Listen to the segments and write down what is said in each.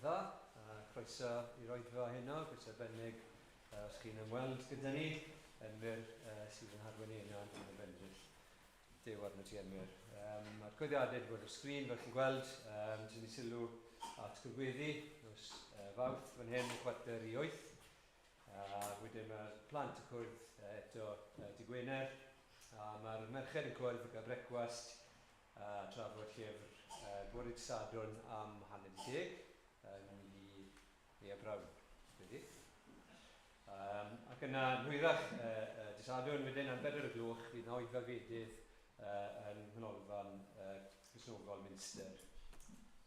dda. Croeso i'r oedfa heno, croeso arbennig os chi'n ymweld gyda ni, Emyr sydd yn harwen ni yna yn y bendith. Duw arno ti, Emyr. Mae'r coeddiadau wedi bod ar sgrin, fel chi'n gweld. Tynnu sylw at gyfweddi nos Fawrth fan hyn, 7:45. A wedyn mae'r plant yn cwrdd eto dy Gwener. A mae'r merched yn cwrdd i gael brecwast a trafod llyfr bore dydd Sadwrn am 9:30 yn i Nia Brown, credu. Ac yna, yn hwyrach dydd Sadwrn wedyn am 4 o'r gloch, fydd yna oedfa fedydd yn Nghanolfan Cristnogol Minster.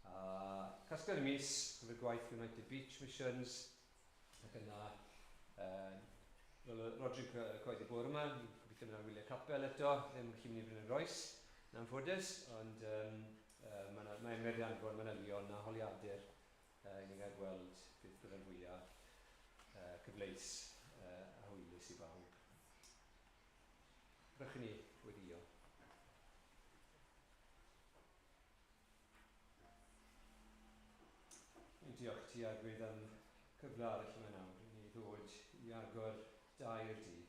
A casgliad y mis, gyfer gwaith United Beach Missions, ac yna, fel oedd Rodri yn cyhoeddi bore yma, ni'n gobeithio mynd ar wyliau capel eto, ddim yn gallu mynd i Bryn y Groes, yn anffodus, ond mae mae Emyr 'di anfon manylion a holiadur i ni gael gweld beth byddai'n fwyaf cyfleus a hwylus i bawb. Rydych ni weddïo. Ni'n diolch ti, Arglwydd, am cyfle arall yma nawr i ni ddod i agor dair di,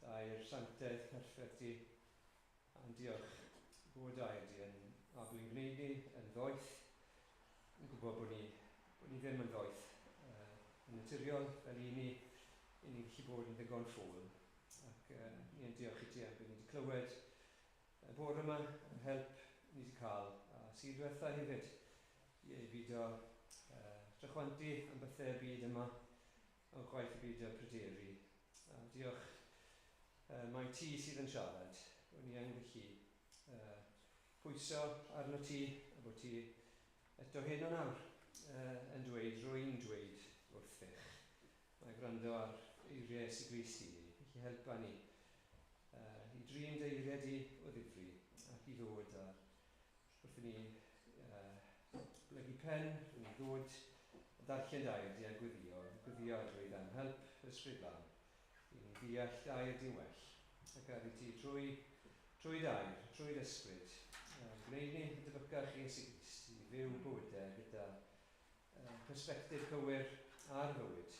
dair sanctaidd perffaith di, a'n diolch bod dair di yn abl i'n gwneud ni yn ddoeth, yn gwybod bod ni, bod ni ddim yn ddoeth yn naturiol fel i ni, i ni'n gallu bod yn ddigon ffôl. Ac ni yn diolch i ti am beth ni wedi clywed y bore yma, yr help ni wedi cael, a sydd diwetha hefyd, i ei beidio drychwantu am bethau y byd yma, ond chwaith i beidio pryderu. A diolch mai ti sydd yn siarad, bod ni yn gallu pwyso arno ti, a bod ti eto heno nawr yn dweud, rwy'n dweud wrthych. Mae gwrando ar eiriau Iesu Grist i ni, felly helpa ni i drin dy eiriau di o ddifri ac i ddod a wrth i ni blygu pen, wrth i ni ddod a darllen dy air di a gweddio, gweddio a dweud am help yr Ysbryd Glân i ni ddeall dy air di'n well ac ar i ti trwy, trwy dy air, trwy dy ysbryd, gwneud ni yn debycach i Iesu Grist i fyw bywydau gyda persbectif cywir ar fywyd,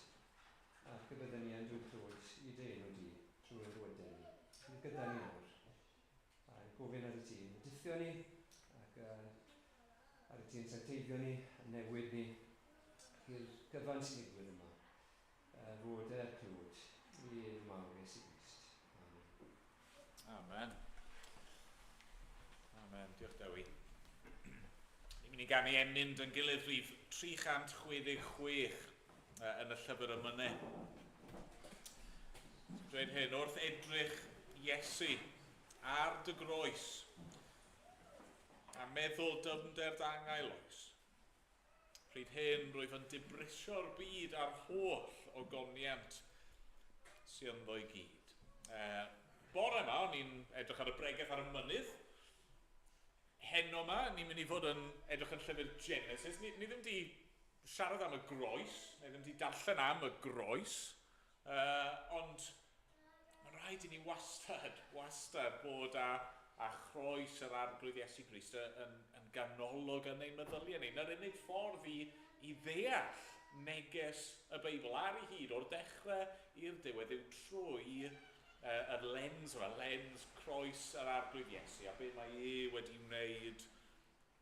ac y bydden ni yn dwyn clod i dy enw di trwy ein bywydau ni. Bydd gyda ni nawr. A yn gofyn ar y ti yn dithio ni, ac ar y ti yn sancteiddio ni, yn newid ni, i'r gyfan sy'n digwydd yma, fod er clod i enw mawr Iesu Grist. Amen. Amen. Amen. Diolch, Dewi. Ni'n mynd i ganu emyn dyn gilydd rhif 366 yn y llyfr ymynau. Dweud hyn, wrth edrych Iesu ar dy groes a meddwl dyfnder dy angau loes, pryd hyn rwyf yn dibrisio'r byd a'r holl ogoniant sy'n ynddo i gyd. Bore yma, o'n i'n edrych ar y bregeth ar y mynydd. Heno yma, ni'n mynd i fod yn edrych yn llyfr Genesis. Ni ddim wedi siarad am y groes, neu ddim wedi darllen am y groes, ond mae'n rhaid i ni wastad, wastad bod â chroes yr Arglwydd Iesu Grist yn ganolog yn ein meddyliau ni. Na'r unig ffordd i ddeall neges y Beibl ar ei hyd, o'r dechrau i'r diwedd, yw trwy yr lens yma, lens croes yr Arglwydd Iesu, a be mae e wedi wneud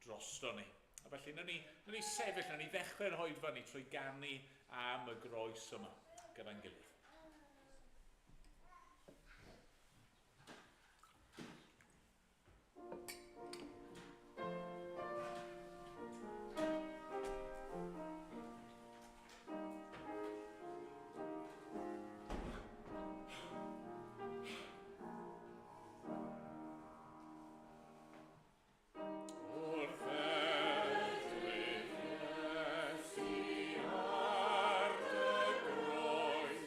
drosto ni. A felly, nawn ni sefyll, nawn ni ddechrau'r hoedfa ni trwy ganu am y groes yma gyda'n gilydd. Wrth edrych Iesu ar dy groes,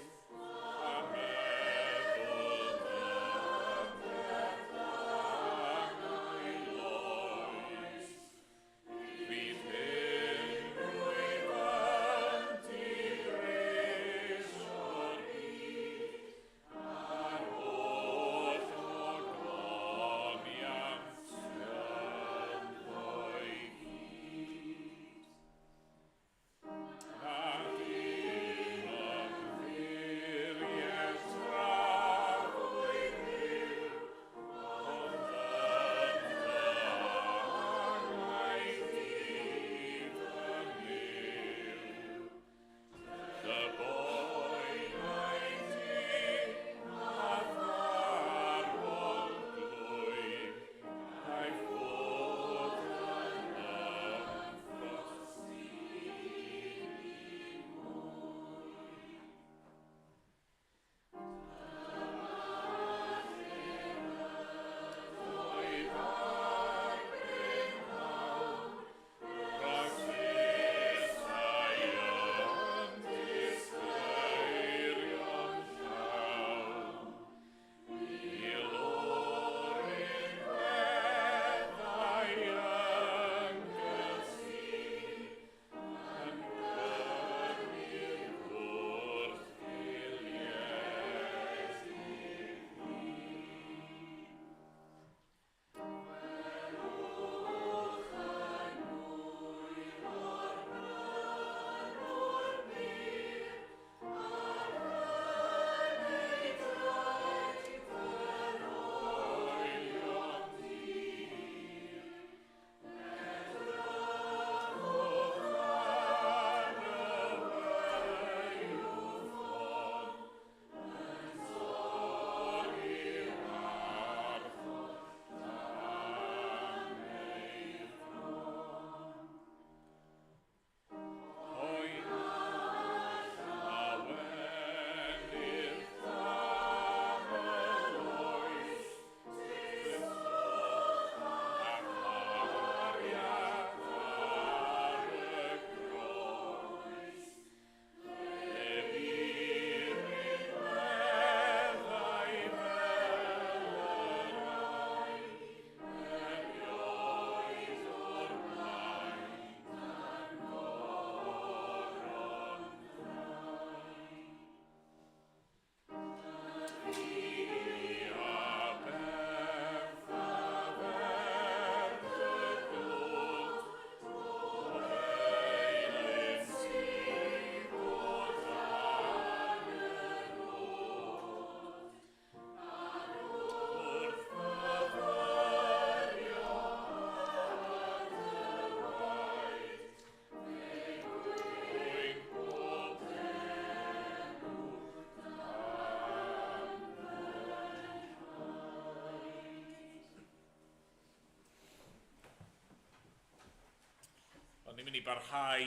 Wel, ni'n mynd i barhau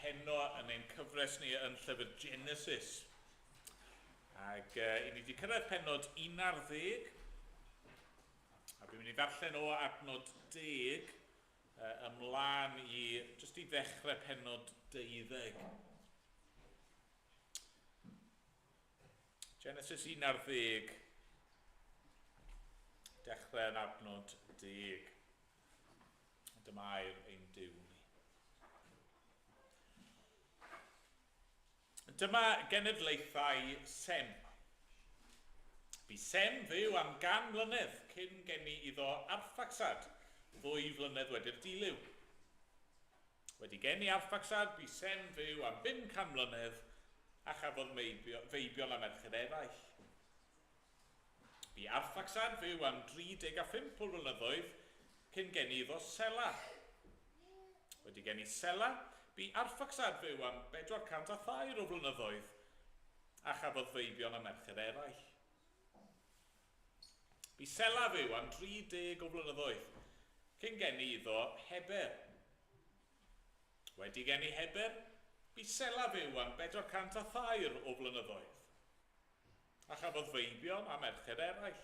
heno yn ein cyfres ni yn llyfr Genesis. Ac i ni wedi cyrraedd pennod 11, a dwi'n mynd i ddarllen o adnod 10 ymlaen i, jyst i ddechrau pennod 12. Genesis 11, dechrau yn adnod 10. Dyma air ein Duw ni. Dyma genedlaethau Sem. Bu Sem fyw am 100 mlynedd cyn geni iddo Arphaxad, 2 flynedd wedi'r dilyw. Wedi geni Arphaxad, bu Sem fyw am 500 mlynedd a chafodd feibion a merched eraill. Bu Arphaxad fyw am 35 o flynyddoedd cyn geni iddo Sela. Wedi geni Sela, bu Arphaxad fyw am 403 o flynyddoedd a chafodd feibion a merched eraill. Bu Sela fyw am 30 o flynyddoedd cyn geni iddo Heber. Wedi geni Heber, bu Sela fyw am 403 o flynyddoedd a chafodd feibion a merched eraill.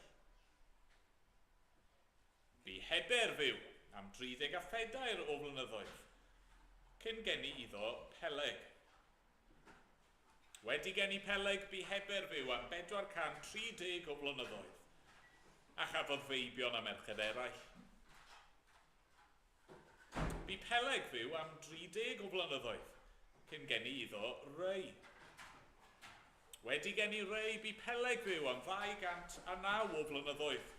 Bu Heber fyw am 34 o flynyddoedd cyn geni iddo Peleg. Wedi geni Peleg, bu Heber fyw am 430 o flynyddoedd a chafodd feibion a merched eraill. Bu Peleg fyw am 30 o flynyddoedd cyn geni iddo Reu. Wedi geni Reu, bu Peleg fyw am 209 o flynyddoedd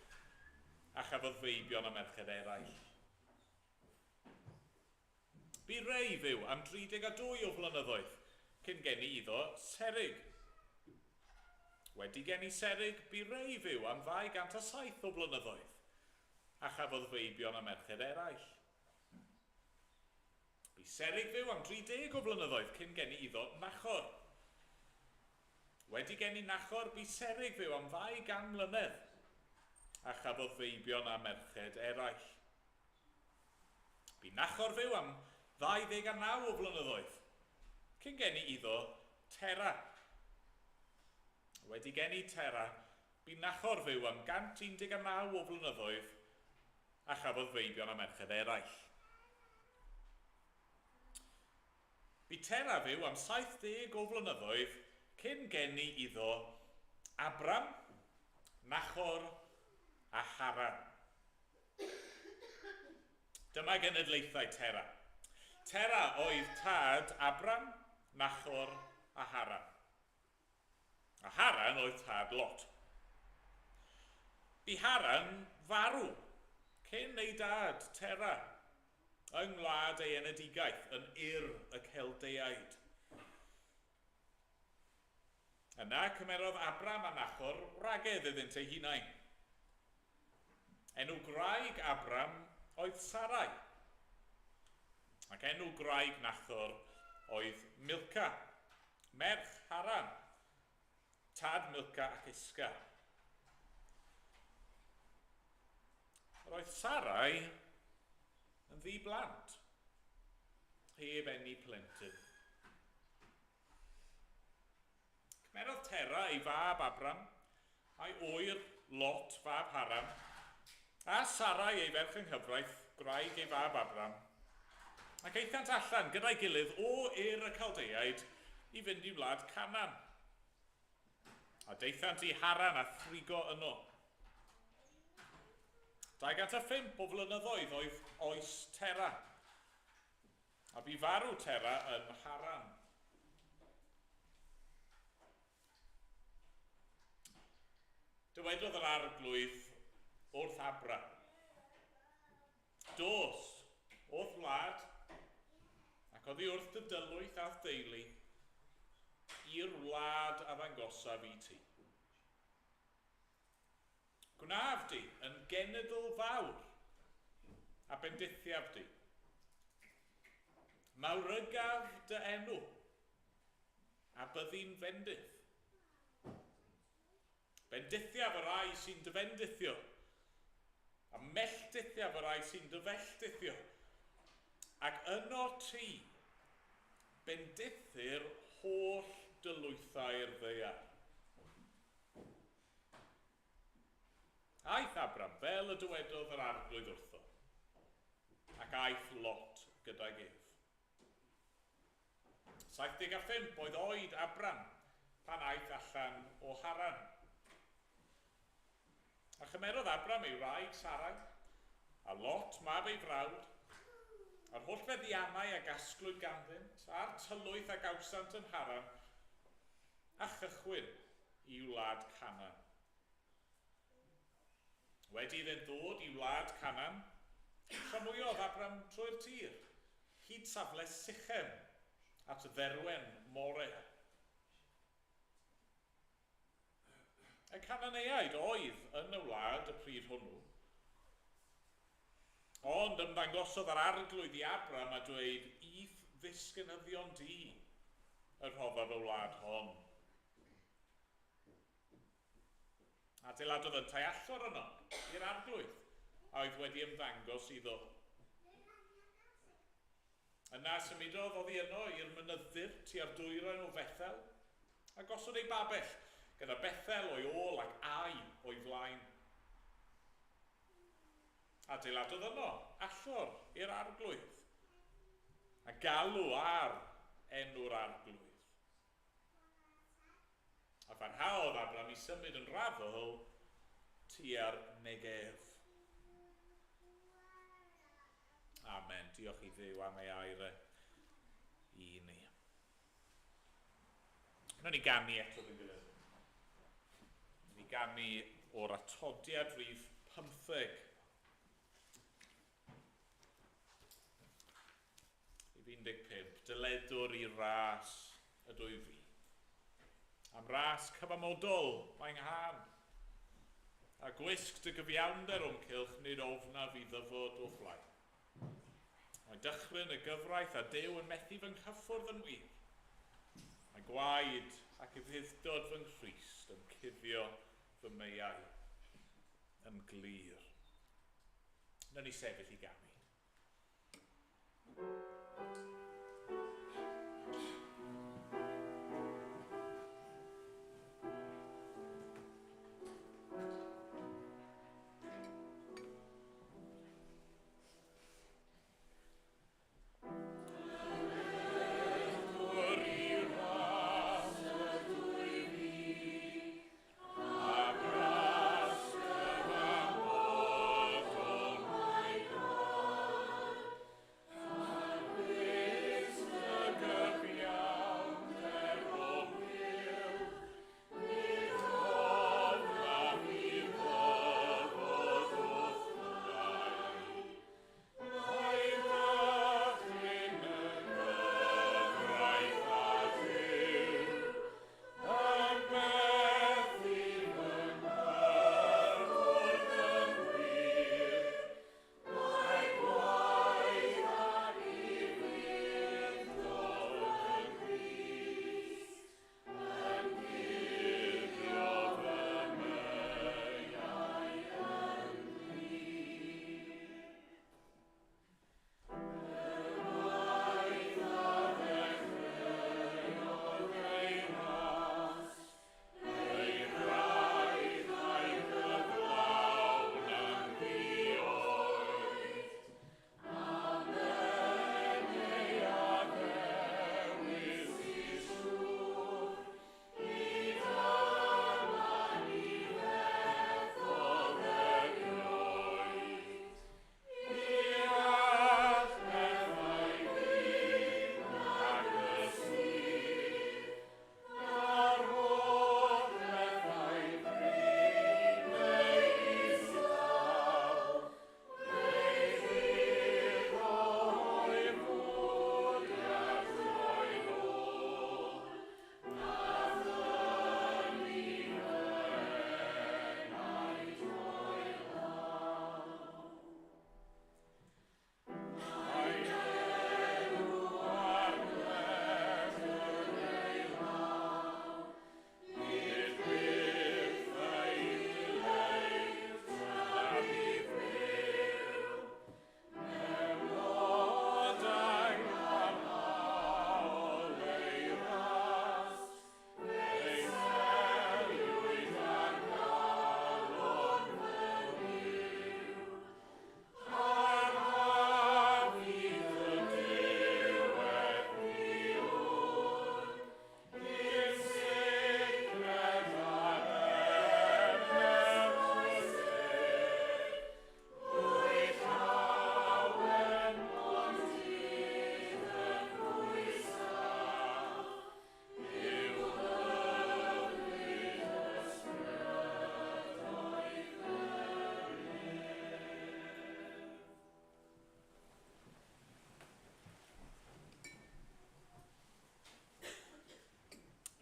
a chafodd feibion a merched eraill. Bu Reu fyw am 32 o flynyddoedd cyn geni iddo Serig. Wedi geni Serig, bu Reu fyw am 207 o flynyddoedd a chafodd feibion a merched eraill. Bu Serig fyw am 30 o flynyddoedd cyn geni iddo Nachor. Wedi geni Nachor, bu Serig fyw am 200 mlynedd a chafodd feibion a merched eraill. Bu Nachor fyw am 29 o flynyddoedd cyn geni iddo Tera. Wedi geni Tera, bu Nachor fyw am 119 o flynyddoedd a chafodd feibion a merched eraill. Bu Tera fyw am 70 o flynyddoedd cyn geni iddo Abram, Nachor a Haran. Dyma genedlaethau Tera. Tera oedd tad Abram, Nachor a Haran. A Haran oedd tad Lot. Bu Haran farw cyn ei dad Tera yng ngwlad ei enedigaeth yn Ur y Celdeaid. Yna cymerodd Abram a Nachor wragedd iddynt eu hunain. Enw gwraig Abram oedd Sarai, ac enw gwraig Nachor oedd Milca, merch Haran, tad Milca ac Isca. Yr oedd Sarai yn ddi-blant, heb eni plentyn. Cymerodd Tera ei fab Abram, a'i ŵyr Lot fab Haran, a Sarai ei ferch yng nghyfraith, gwraig ei fab Abram, ac aethant allan gyda'i gilydd o Ur y Chaldeaid i fynd i wlad Canaan. A daethant i Haran a thrigo yno. 205 o flynyddoedd oedd oes Tera, a bu farw Tera yn Haran. Dywedodd yr Arglwydd wrth Abram, Dos o'th wlad, ac oddi wrth dy dylwyth a'th deulu, i'r wlad a ddangosaf i ti. Gwnaf di yn genedl fawr, a bendithiaf di. Mawrygaf dy enw, a byddi'n fendith. Bendithiaf y rai sy'n dy fendithio, a melltithiaf y rai sy'n dy felltithio. Ac yno ti, bendithir holl dylwythau'r ddaear. Aeth Abram fel y dywedodd yr Arglwydd wrtho, ac aeth Lot gydag ef. 75 oedd oed Abram pan aeth allan o Haran. A chymerodd Abram ei wraig Sarai, a Lot mab ei frawd, a'r holl feddiannau a gasglwyd ganddynt, a'r tylwyth a gawsant yn Haran, a chychwyn i wlad Canaan. Wedi iddynt ddod i wlad Canaan, tramwyodd Abram trwy'r tir, hyd safle Sichem, at dderwen More. Y Cananeaid oedd yn y wlad y pryd hwnnw. Ond ymddangosodd yr Arglwydd i Abram a dweud, I'th ddisgynyddion di y rhoddaf y wlad hon. Adeiladodd yntau allor yno i'r Arglwydd, a oedd wedi ymddangos iddo. Yna symudodd oddi yno i'r mynydd-dir tua'r dwyrain o Fethel, a gosod ei babell, gyda Bethel o'i ôl ac Ai o'i flaen. Adeiladodd yno allor i'r Arglwydd, a galw ar enw'r Arglwydd. A pharhaodd Abram i symud yn raddol tua'r Negef. Amen. Diolch i Dduw am ei air e i ni. Wnawn ni ganu eto dwi'n gilydd. Ni ganu o'r atodiad rhif 15. Rhif 15. Dyledwr i ras ydw i fi. Am ras cyfamodol mae 'nghân. A gwisg dy gyfiawnder o'm cylch, nid ofnaf i ddyfod o flaen. Mae dychryn y gyfraith a Duw yn methu fy nghyffwrdd yn wir. Mae gwaed ac ufudd-dod fy Nghrist yn cuddio fy meiau yn glir. Wnawn ni sefyll i ganu.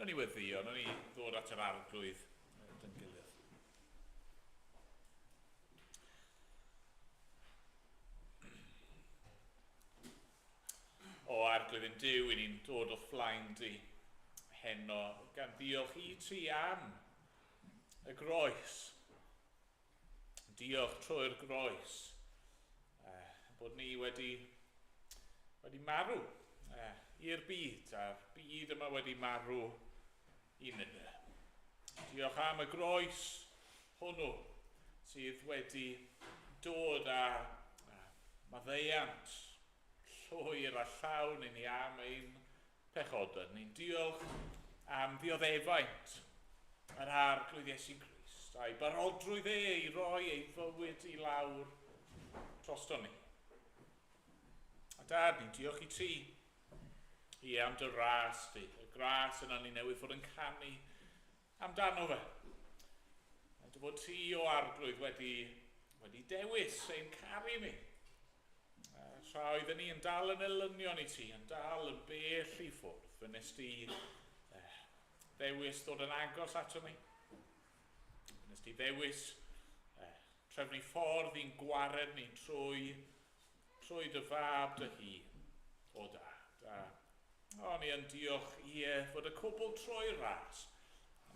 Rwy'n ni weddio, rwy'n ni ddod at yr arglwydd dyn gilydd. O arglwydd yn Duw, i ni'n dod o flaen di heno, gan ddiolch i ti am y groes. Diolch trwy'r groes bod ni wedi, wedi marw i'r byd, a'r byd yma wedi marw i ni. Diolch am y groes hwnnw sydd wedi dod â maddeuant llwyr a llawn i ni am ein pechodau. Ni'n diolch am ddioddefaint yr arglwydd Iesu Grist a'i barodrwydd e i roi ei fywyd i lawr drosto ni. A dad, ni'n diolch i ti i am dy ras di, y gras yna ni newydd fod yn canu amdano fe. A dy fod ti o arglwydd wedi, wedi dewis ein caru ni. Tra oedden ni yn dal yn elynion i ti, yn dal yn bell i ffwrdd, fe nes di eh, ddewis ddod yn agos ato ni. Fe nes di ddewis eh, trefnu ffordd i'n gwared ni trwy, trwy dy fab dy hun. O da, da. O, ni yn diolch i e, fod y cwbl trwy ras.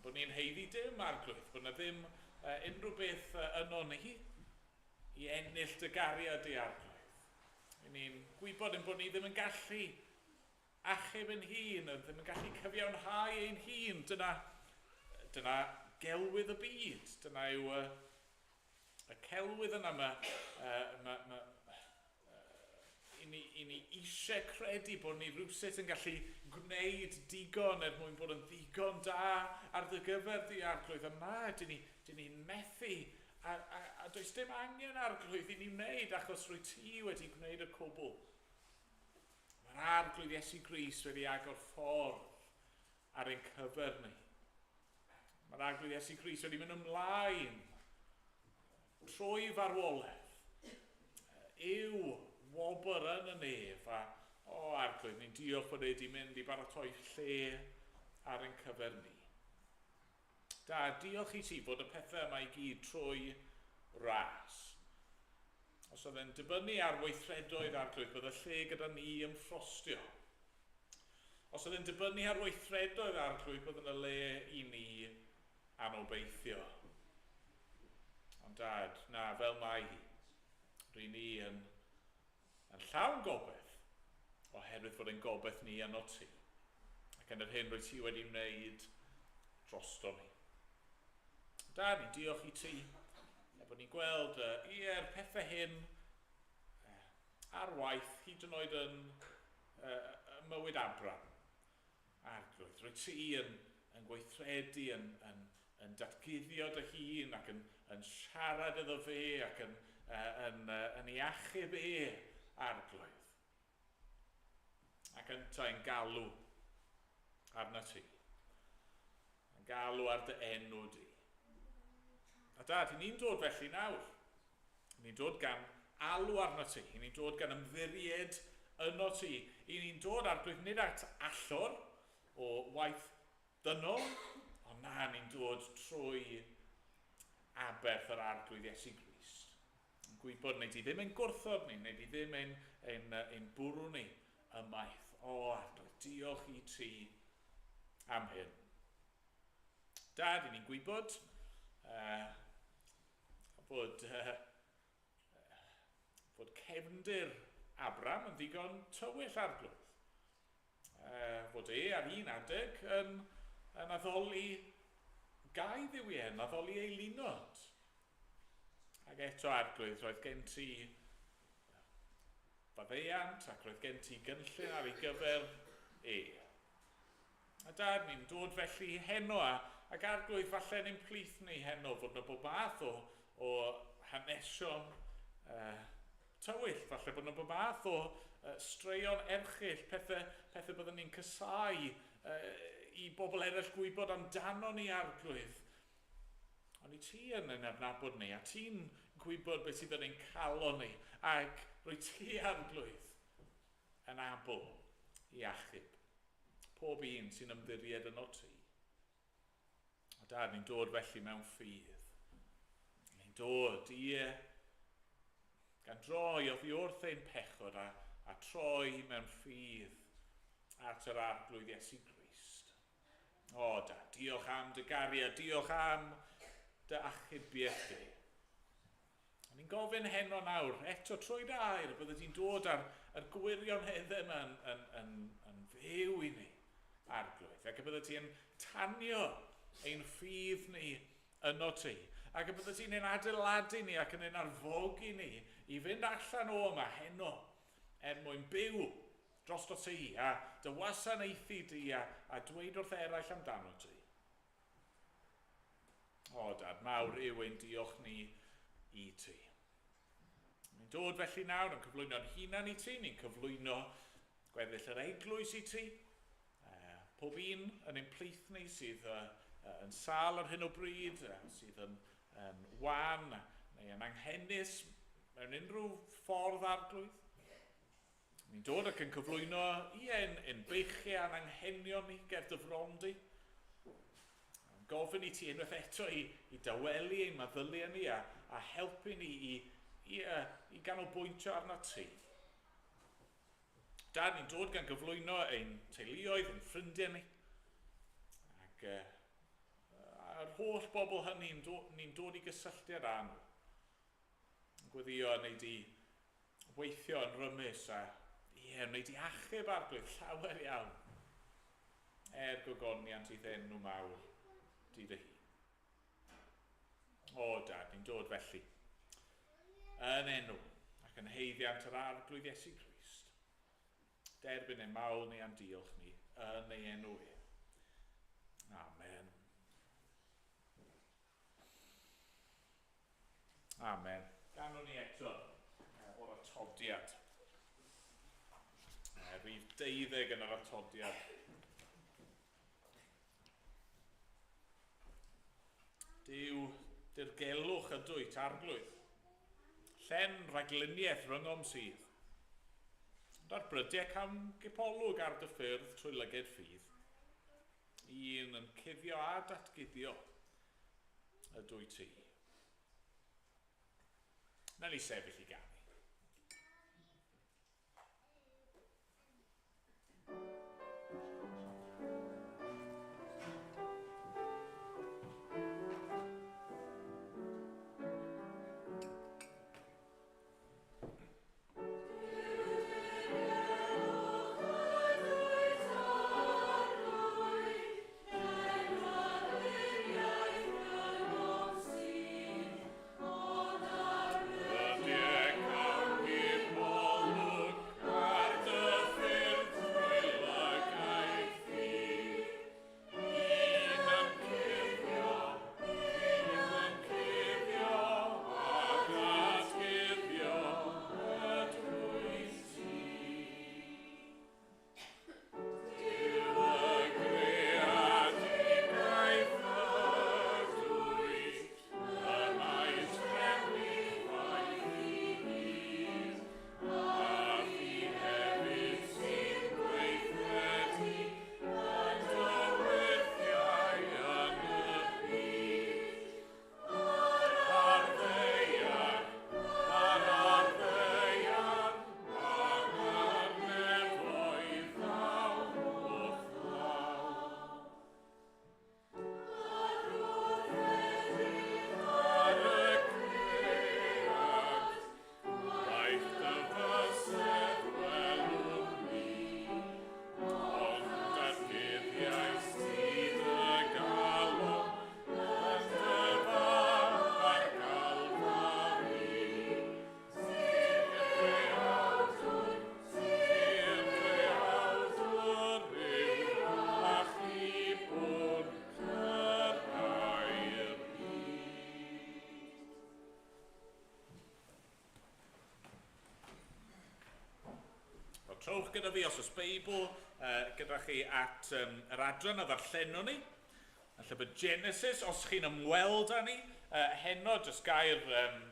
Bod ni'n heiddi dim arglwydd, bod na ddim uh, unrhyw beth uh, yno ni i ennill dy gariad di arglwydd. I ni'n gwybod ein bod ni ddim yn gallu achub ein hun, ddim yn gallu cyfiawnhau ein hun. Dyna, dyna gelwydd y byd. Dyna yw y, y celwydd yna mae, uh, ma, ma, i ni, i ni eisiau credu bod ni rhywsut yn gallu gwneud digon er mwyn bod yn ddigon da ar dy gyfer di arglwydd. A na, dyn ni'n ni, ni methu A, a, a does dim angen arglwydd i ni wneud achos rwy ti wedi gwneud y cwbl. Mae'r arglwydd Iesu Grist wedi agor ffordd ar ein cyfer ni. Mae'r arglwydd Iesu Grist wedi mynd ymlaen trwy farwolaeth yw wobr yn y nef a o arglwydd ni'n diolch bod e wedi mynd i baratoi lle ar ein cyfer ni. Da, diolch i ti bod y pethau yma i gyd trwy ras. Os oedd e'n dibynnu ar weithredoedd arglwydd, bydde lle gyda ni ymffrostio. Os oedd e'n dibynnu ar weithredoedd arglwydd, bydde yna le i ni anobeithio. Ond dad, na, fel mae hi, rwy ni yn, yn llawn gobeith, oherwydd fod ein gobeith ni yno ti. Ac yn yr hyn rwy ti wedi wneud drosto ni. Da, ni'n diolch i ti, er bod ni'n gweld uh, ie'r pethau hyn uh, ar waith, hyd yn oed yn uh, mywyd Abram. Arglwydd, rwy ti yn, yn gweithredu, yn, yn, yn datguddio dy hun ac yn, yn siarad iddo fe ac yn, uh, yn, uh, yn ei achub e, arglwydd. Ac yntau'n galw arna ti. Yn galw ar dy enw di. A dad, i ni'n dod felly nawr. Ni'n dod gan alw arno ti. I ni'n dod gan ymddiried yno ti. I ni'n dod arglwydd nid at allor o waith dynol, ond na, ni'n dod trwy aberth yr arglwydd Iesu Grist. Yn gwybod neu di ddim ein gwrthod ni, neu di ddim ein, ein, ein bwrw ni ymaith. O, arglwydd, diolch i ti am hyn. Dad, i ni'n gwybod uh, bod, uh, fod cefndir Abram yn ddigon tywyll arglwydd. Uh, fod e ar un adeg yn, yn addoli gau ddiwiau, yn addoli ei linod. Ac eto arglwydd, roedd gen ti faddeuant ac roedd gen ti gynllun ar ei gyfer e. A dad, ni'n dod felly heno a, ac arglwydd falle yn ein plith ni heno fod yna bob math o, o hanesion uh, tywyll, falle bod yna bob math o uh, straeon erchyll, pethau, pethau byddwn ni'n cysau uh, i bobl eraill gwybod amdano ni arglwydd. Ond i ti yn yn adnabod ni, a ti'n gwybod beth sydd yn ein calon ni, ac rwy ti arglwydd yn abl i achub. Pob un sy'n ymddiried yno ti. O dad, ni'n dod felly mewn ffydd. Ni'n dod, ie, gan droi oddi wrth ein pechod a, a troi mewn ffydd at yr Arglwydd Iesu Grist. O, dad, diolch am dy gariad, diolch am dy achubiaeth di. A ni'n gofyn heno nawr, eto trwy dy air, bydde di'n dod ar, ar gwirioneddau yma yn, yn, yn, yn fyw i ni, Arglwydd, ac y bydde ti'n tanio ein ffydd ni yno ti, ac y bydde ti'n ein adeiladu ni ac yn ein arfogi ni i fynd allan o yma heno er mwyn byw drosto ti a dy wasanaethu di a, a dweud wrth eraill amdano ti. O, Dad, mawr yw ein diolch ni i ti. Ni'n dod felly nawr yn cyflwyno'n hunan i ti, ni'n cyflwyno gweddill yr eglwys i ti. Pob un yn ein plith ni sydd yn sâl ar hyn o bryd, sydd yn, yn wan neu yn anghenus mewn unrhyw ffordd arglwydd. Ni'n dod ac yn cyflwyno i ein, ein beichiau a'n anghenion ni ger dy fron di. Yn gofyn i ti unwaith eto i, i dawelu ein meddyliau ni a, a helpu ni i, i, i ganolbwyntio arno ti. Dad, ni'n dod gan gyflwyno ein teuluoedd, ein ffrindiau ni. Ac a'r holl bobl hynny ni'n do, ni dod i gysylltiad â nhw. Gweddio yn ei di weithio yn rymus a ie, wneud i achub arglwydd llawer iawn er gogoniant i'th enw mawr di dy hun. O, dad, ni'n dod felly yn enw ac yn heiddiant yr arglwydd Iesu Grist. Derbyn ein mawl ni a'n diolch ni yn ei enw e. Amen. Amen. Ganwn ni eto o'r atodiad. Rhif 12 yn yr atodiad. Duw, dirgelwch ydwyt, arglwydd. Llen rhagluniaeth rhyngom sydd. Ond ar brydiau cam gipolwg ar dy ffyrdd trwy lyged ffydd. Un yn cuddio a datguddio ydw i ti. Na ni sefyll i ganu. Trowch gyda fi os oes Beibl uh, gyda chi at um, yr adran a ddarllenwn ni. Y llyfr Genesis, os chi'n ymweld â ni uh, heno, jyst gair um,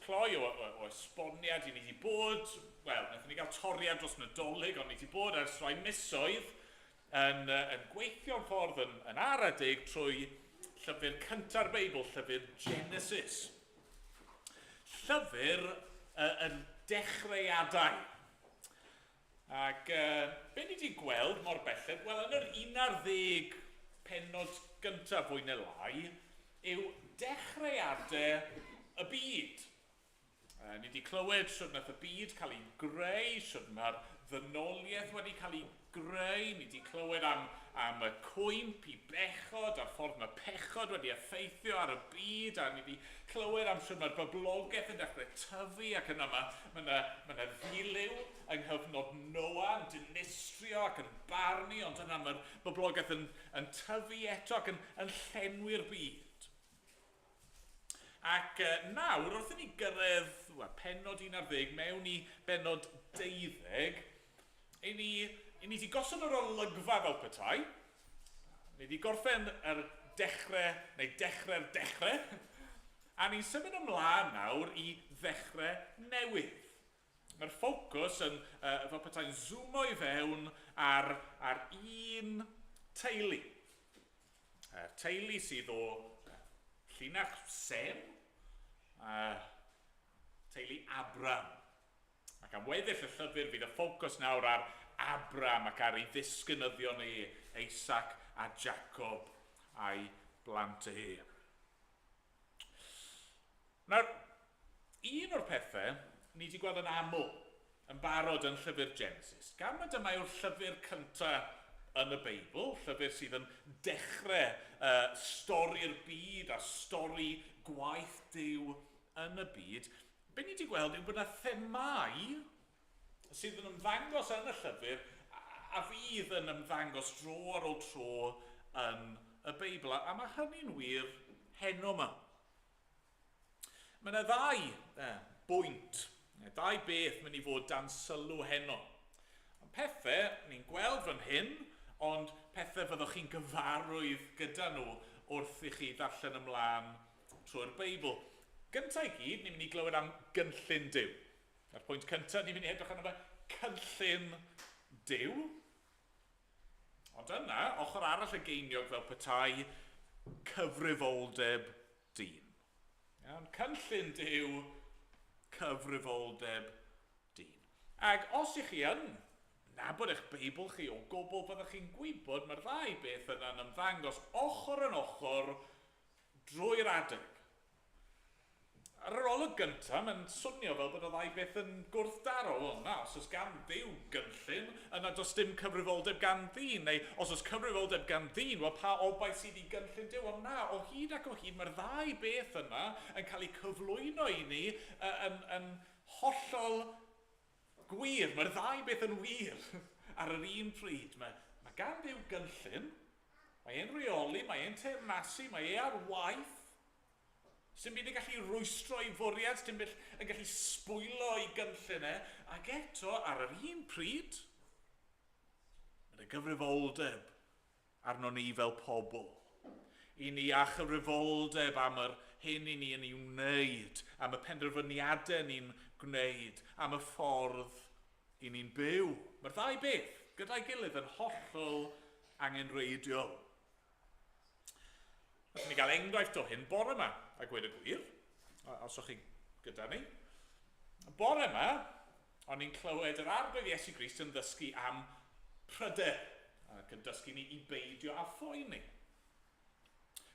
cloi o, o, o esboniad i ni wedi bod, wel, wnaethon ni gael toriad dros Nadolig, ond ni wedi bod ers rhai misoedd yn, yn gweithio'n ffordd yn, yn ara deg trwy llyfr cynta'r Beibl, llyfr Genesis. Llyfr yn dechreuadau. Ac be ni wedi gweld mor belled? Wel, yn yr 11 pennod gyntaf fwy neu lai, yw dechreuadau y byd. Ni wedi clywed sut wnaeth y byd cael ei greu, sut mae'r ddynoliaeth wedi cael ei greu. Ni wedi clywed am y cwymp i bechod a'r ffordd mae pechod wedi effeithio ar y byd. A ni wedi clywed am sut mae'r boblogaeth yn dechrau tyfu ac yna mae ddilyw yng nghyfnod Noa yn dinistrio ac yn barnu, ond yna mae'r boblogaeth yn tyfu eto ac yn llenwi'r byd. Ac nawr, wrth i ni gyrraedd, well, pennod 11 mewn i bennod 12, i ni wedi gosod yr olygfa fel petai. Ni wedi gorffen yr dechrau, neu dechrau'r dechrau, a ni'n symud ymlaen nawr i ddechrau newydd. Mae'r ffocws yn, fel petai'n zoomo i fewn ar un teulu. Teulu sydd o llinach Sem, teulu Abram. Ac am weddill y llyfr fydd y ffocws nawr ar Abram ac ar ei ddisgynyddion e, Isaac a Jacob a'i blant e. Nawr, un o'r pethau ni wedi gweld yn aml yn barod yn llyfr Genesis, gan mai dyma yw'r llyfr cyntaf yn y Beibl, llyfr sydd yn dechrau stori'r byd a stori gwaith Duw yn y byd, be ni wedi gweld yw bod yna themau sydd yn ymddangos yn y llyfr a fydd yn ymddangos dro ar ôl tro yn y Beibl. A mae hynny'n wir heno yma. Mae yna ddau bwynt, dau beth mynd i fod dan sylw heno. Ond pethau ni'n gweld fan hyn, ond pethau fyddwch chi'n gyfarwydd gyda nhw wrth i chi ddarllen ymlaen trwy'r Beibl. Gyntaf i gyd, ni'n mynd i glywed am gynllun Duw. A'r pwynt cyntaf, ni'n mynd i edrych arno fe, cynllun Duw. Ond yna, ochr arall y geiniog fel petai, cyfrifoldeb dyn. Iawn, cynllun Duw, cyfrifoldeb dyn. Ac os ych chi yn nabod eich Beibl chi o gwbl, byddwch chi'n gwybod mae'r ddau beth yna'n ymddangos ochr yn ochr drwy'r adeg. Ar yr olwg gyntaf, mae'n swnio fel bod y ddau beth yn gwrthdaro. Wel na, os oes gan Dduw gynllun, yna does dim cyfrifoldeb gan ddyn. Neu os oes cyfrifoldeb gan ddyn, wel pa obaith sydd i gynllun Duw? Ond na, o hyd ac o hyd, mae'r ddau beth yna yn cael eu cyflwyno i ni yn hollol gwir. Mae'r ddau beth yn wir ar yr un pryd. Mae gan Dduw gynllun, mae e'n rheoli, mae e'n teyrnasu, mae e ar waith. Sdim byd yn gallu rwystro ei fwriad, sdim byd yn gallu sbwylo ei gynllun e, ac eto, ar yr un pryd, mae yna gyfrifoldeb arno ni fel pobl. I ni â chyfrifoldeb am yr hyn i ni yn ei wneud, am y penderfyniadau ni'n gwneud, am y ffordd i ni'n byw. Mae'r ddau beth gyda'i gilydd yn hollol angenrheidiol. Allwn ni gael enghraifft o hyn bore yma, a gweud y gwir, os o'ch chi gyda ni. Bore yma, o'n i'n clywed yr Arglwydd Iesu Grist yn ddysgu am pryder, ac yn dysgu ni i beidio â phoeni.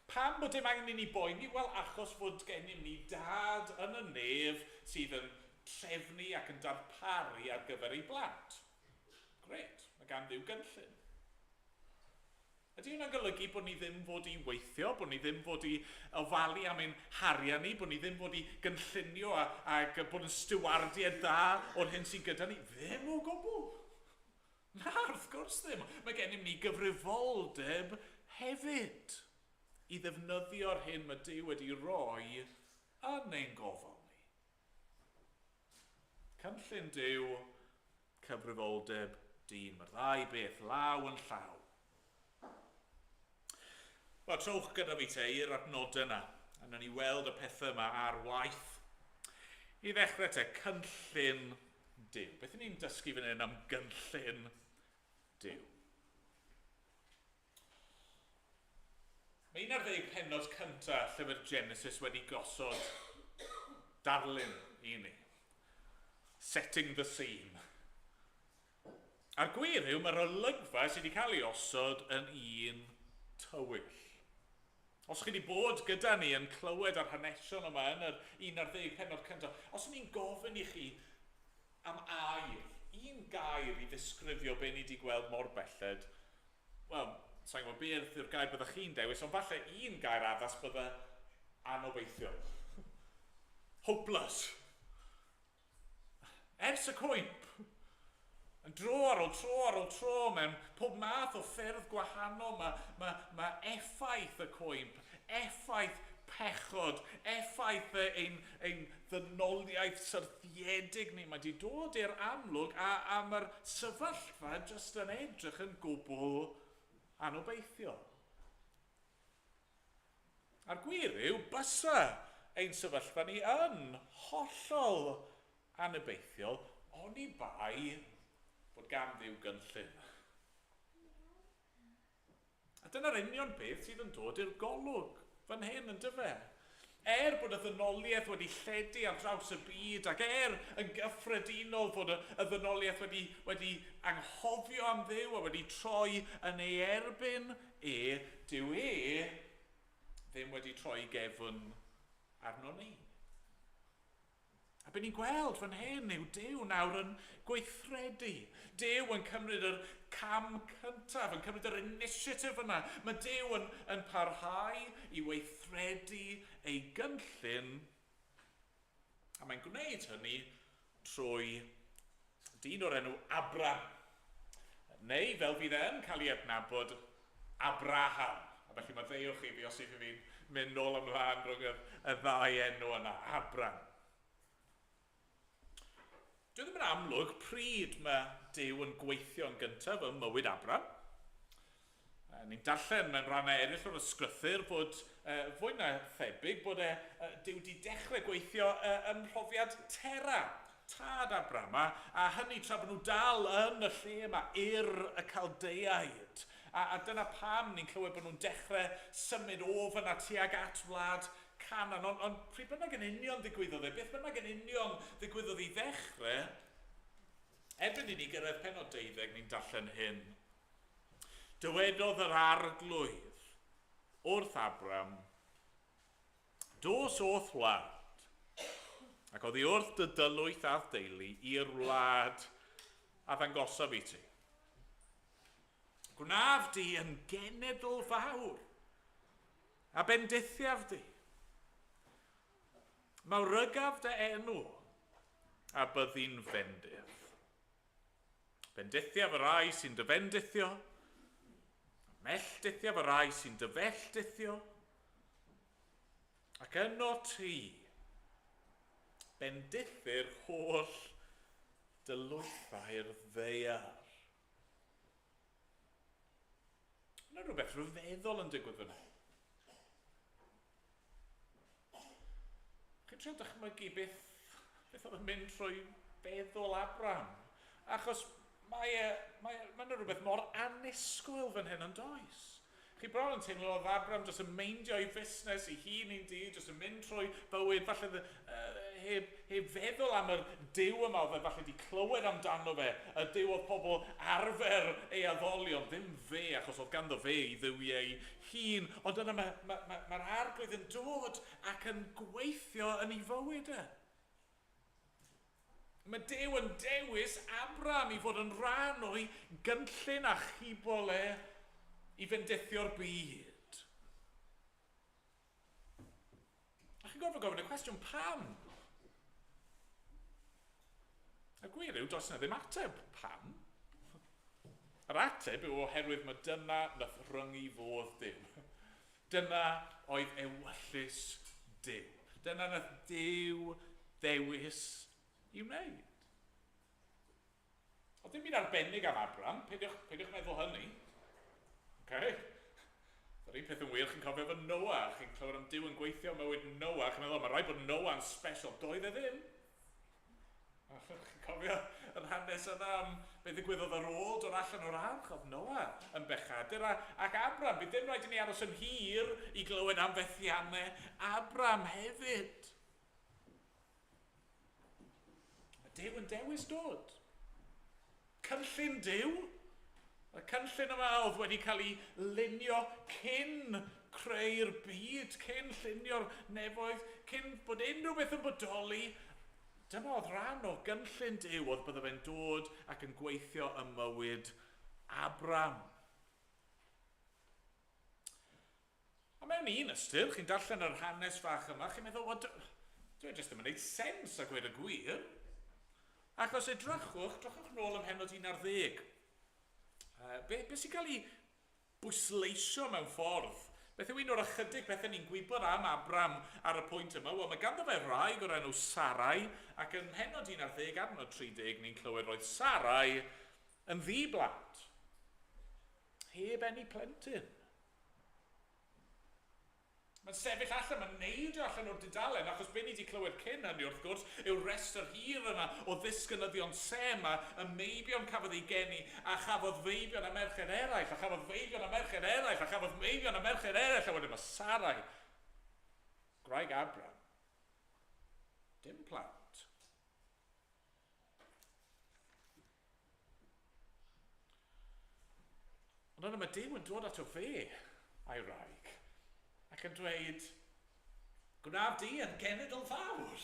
Pam bod dim angen i ni boeni? Wel, achos fod gennym ni Dad yn y nef sydd yn trefnu ac yn darparu ar gyfer ei blant. Grêt, mae gan Dduw gynllun. Ydy hwnna'n golygu bod ni ddim fod i weithio, bod ni ddim fod i ofalu am ein harian ni, bod ni ddim fod i gynllunio ac bod yn stiwardiau da o'r hyn sydd gyda ni? Ddim o gwbl. Na, wrth gwrs ddim. Mae gennym ni gyfrifoldeb hefyd i ddefnyddio'r hyn mae Duw wedi roi yn ein gofal ni. Cynllun Duw, cyfrifoldeb dyn. Mae'r ddau beth law yn llaw. Wel, trowch gyda fi te i'r adnodau yna, a wnawn ni weld y pethau yma ar waith. I ddechrau te, cynllun Duw. Beth ni'n dysgu fan hyn am gynllun Duw? Mae 11 pennod cyntaf llyfr Genesis wedi gosod darlun i ni. Setting the scene. A'r gwir yw, mae'r olygfa sydd wedi cael ei osod yn un tywyll. Os chi wedi bod gyda ni yn clywed ar hanesion yma yn yr 11 pennod cyntaf, os ni'n gofyn i chi am air, un gair i ddisgrifio be ni wedi gweld mor belled, wel, sa'n gwybod beth yw'r gair byddech chi'n dewis, ond falle un gair addas bydde anobeithiol. Hopeless. Ers y cwymp, yn dro ar ôl tro ar ôl tro, mewn pob math o ffyrdd gwahanol, mae effaith y cwymp, effaith pechod, effaith ein ddynoliaeth syrthiedig ni, mae wedi dod i'r amlwg a mae'r sefyllfa jyst yn edrych yn gwbl anobeithiol. A'r gwir yw, bysa ein sefyllfa ni yn hollol anobeithiol, oni bai bod gan Dduw gynllun. A dyna'r union beth sydd yn dod i'r golwg fan hyn, yn dyfe? Er bod y ddynoliaeth wedi lledu ar draws y byd ac er yn gyffredinol fod y ddynoliaeth wedi anghofio am Dduw a wedi troi yn ei erbyn e, dyw e ddim wedi troi gefn arno ni. A be ni'n gweld fan hyn yw Duw nawr yn gweithredu. Duw yn cymryd yr cam cyntaf, yn cymryd yr initiative yna. Mae Duw yn parhau i weithredu ei gynllun. A mae'n gwneud hynny trwy dyn o'r enw Abram. Neu, fel fydd e'n cael ei adnabod, Abraham. A felly maddeuwch i fi os ydw fi'n mynd nôl ymlaen rhwng y ddau enw yna, Abram. Dwi ddim yn amlwg pryd mae Duw yn gweithio yn gyntaf ym mywyd Abram. Ni'n darllen mewn rhannau eraill o'r ysgrythur bod fwy na thebyg bod Duw wedi dechrau gweithio ym mhrofiad Tera, tad Abram, a hynny tra bod nhw dal yn y lle yma, Ur y Caldeiaid. A dyna pam ni'n clywed bod nhw'n dechrau symud o fyna tuag at wlad Canaan. Ond pryd bynnag yn union ddigwyddodd e, beth bynnag yn union ddigwyddodd i ddechrau, erbyn i ni gyrraedd pennod 12, ni'n darllen hyn. Dywedodd yr Arglwydd wrth Abram, dos o'th wlad, ac oddi wrth dy dylwyth a'th deulu i'r wlad a ddangosaf i ti. Gwnaf di yn genedl fawr, a bendithiaf di. Mawrygaf dy enw, a byddi'n fendith. Bendithiaf y rai sy'n dy fendithio, melldithiaf y rai sy'n dy felldithio, ac yno ti, bendithi'r holl dylwythau'r ddaear. Yna rhywbeth rhyfeddol yn digwydd fyna. Chi'n trio dychmygu beth oedd yn mynd trwy feddwl Abram. Achos mae yna rhywbeth mor annisgwyl fan hyn yn does. Chi bron yn teimlo oedd Abram jyst yn meindio ei fusnes ei hun un dydd, jyst yn mynd trwy bywyd, falle heb feddwl am yr Duw yma oedd e falle wedi clywed amdano fe, y Duw oedd pobl arfer ei addoli, ond ddim fe, achos oedd ganddo fe ei dduwiau hun. Ond yna mae'r Arglwydd yn dod ac yn gweithio yn ei fywyd e. Mae Duw yn dewis Abram i fod yn rhan o'i gynllun achubol e i fendithio'r byd. A chi'n gorfod gofyn y cwestiwn, pam? Y gwir yw, does yna ddim ateb pam. Yr ateb yw oherwydd mae dyna nath ryngu fodd Duw. Dyna oedd ewyllys Duw. Dyna nath Duw ddewis i wneud. Oedd ddim byd arbennig am Abram, peidiwch meddwl hynny. Okay? Yr un peth yn wir, chi'n cofio efo Noah, chi'n clywed am Duw yn gweithio mywyd Noah, chi'n meddwl, mae rhaid bod Noah'n special. Doedd e ddim. Chi'n cofio yr hanes yna am beth ddigwyddodd ar ôl dod allan o'r arch, oedd Noa yn bechadur, a, ac Abram, bydd dim rhaid i ni aros yn hir i glywed am fethiannau Abram hefyd. Mae Duw yn dewis dod. Cynllun Duw. Y cynllun yma oedd wedi cael ei lunio cyn creu'r byd, cyn llunio'r nefoedd, cyn bod unrhyw beth yn bodoli. Dyma oedd rhan o gynllun Duw, oedd bydde fe'n dod ac yn gweithio ym mywyd Abram. A mewn un ystyr, chi'n darllen yr hanes fach yma, chi'n meddwl, wel, dwi e jyst ddim yn gwneud sens a gweud y gwir. Achos edrychwch, drychwch nôl ym mhennod 11. Be, be sy'n cael ei bwysleisio mewn ffordd? Beth yw un o'r ychydig pethau ni'n gwybod am Abram ar y pwynt yma? Wel, mae ganddo fe wraig o'r enw Sarai, ac ym mhennod 11, adnod 30, ni'n clywed roedd Sarai yn ddi-blant. Heb eni plentyn. Mae'n sefyll allan, mae'n neidio allan o'r dudalen, achos be ni wedi clywed cyn hynny, wrth gwrs, yw'r rhestr hir yna o ddisgynyddion Sem a y meibion cafodd eu geni, a chafodd feibion a merched eraill, a chafodd feibion a merched eraill, a chafodd meibion a merched eraill, a wedyn mae Sarai, gwraig Abram, dim plant. Ond yna mae Duw yn dod ato fe, a'i wraig, ac yn dweud, Gwnaf di yn genedl fawr.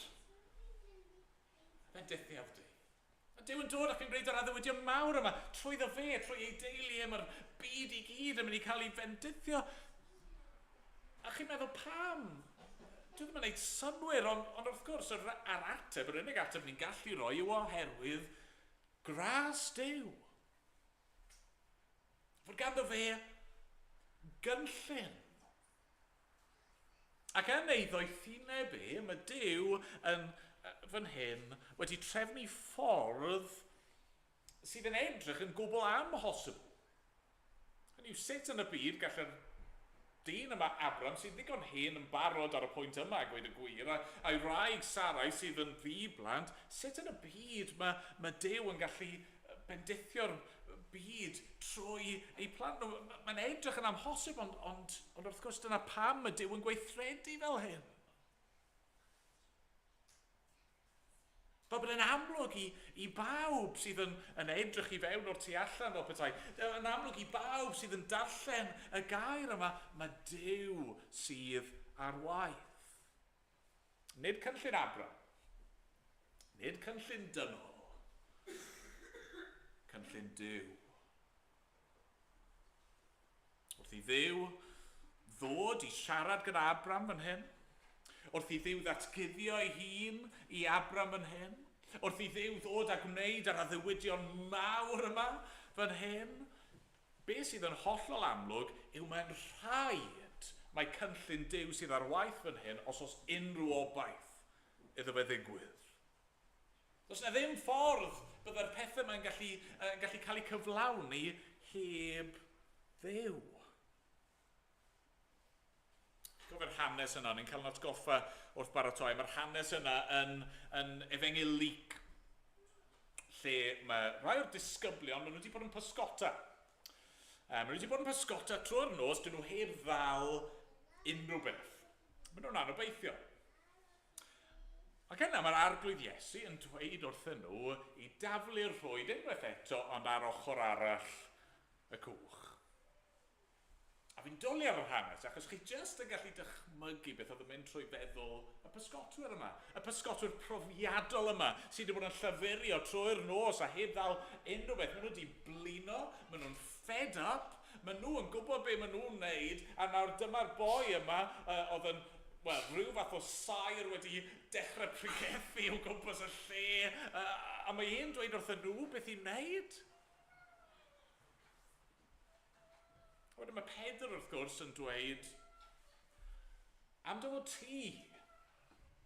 Bendithiaf di. Mae Duw yn dod ac yn gwneud yr addewidion mawr yma, trwyddo fe, trwy ei deulu e, mae'r byd i gyd yn mynd i cael ei fendithio. A chi'n meddwl, pam? Dwi ddim yn gwneud synnwyr, ond, ond wrth gwrs, yr, yr ateb, yr unig ateb ni'n gallu roi yw oherwydd gras Duw. Fod ganddo fe gynllun. Ac yn ei ddoethineb e, mae Duw yn fan hyn wedi trefnu ffordd sydd yn edrych yn gwbl amhosibl. Hynny yw, sut yn y byd gall yr dyn yma, Abram, sy'n ddigon hen yn barod ar y pwynt yma, a gweud y gwir, a, a'i wraig Sarai sydd yn ddi-blant, sut yn y byd mae, mae Duw yn gallu bendithio'r byd trwy eu plant nhw? Mae'n edrych yn amhosib, ond, ond, ond wrth gwrs dyna pam mae Duw yn gweithredu fel hyn. Fel bod e'n amlwg i, i bawb sydd yn, yn edrych i fewn o'r tu allan fel petai, yn amlwg i bawb sydd yn darllen y gair yma, mae Duw sydd ar waith. Nid cynllun Abram, nid cynllun dynol, cynllun Duw. Wrth i Dduw ddod i siarad gyda Abram fan hyn, wrth i Dduw ddatguddio ei hun i Abram fan hyn, wrth i Dduw ddod a gwneud yr addewidion mawr yma fan hyn, be sydd yn hollol amlwg yw mae'n rhaid mae cynllun Duw sydd ar waith fan hyn os oes unrhyw obaith iddo fe ddigwydd. Does 'na ddim ffordd byddai'r pethau yma'n gallu, uh, gallu cael eu cyflawni heb Dduw. Gofio'r hanes yna, ni'n cael yn atgoffa wrth baratoi, mae'r hanes yna yn, yn Efengyl Luc, lle mae rhai o'r disgyblion, maen nhw wedi bod yn pysgota. Maen nhw wedi bod yn pysgota trwy'r nos, dyn nhw heb ddal unrhyw beth. Maen nhw'n anobeithio. Ac yna mae'r Arglwydd Iesu yn dweud wrthyn nhw i daflu'r rhwyd unwaith eto ond ar ochr arall y cwch. A fi'n dwlu ar yr hanes, achos chi jyst yn gallu dychmygu beth oedd yn mynd trwy feddwl y pysgotwyr yma. Y pysgotwyr profiadol yma sydd wedi bod yn llafurio trwy'r nos a heb ddal unrhyw beth. Maen nhw wedi blino, maen nhw'n fed up, maen nhw yn gwybod be maen nhw'n wneud, a nawr dyma'r boi yma uh, oedd yn wel, rhyw fath o saer wedi dechrau pregethu o gwmpas y lle, a mae e'n dweud wrthyn nhw beth i wneud. Wedyn mae Pedr, wrth gwrs, yn dweud, am dy fod ti,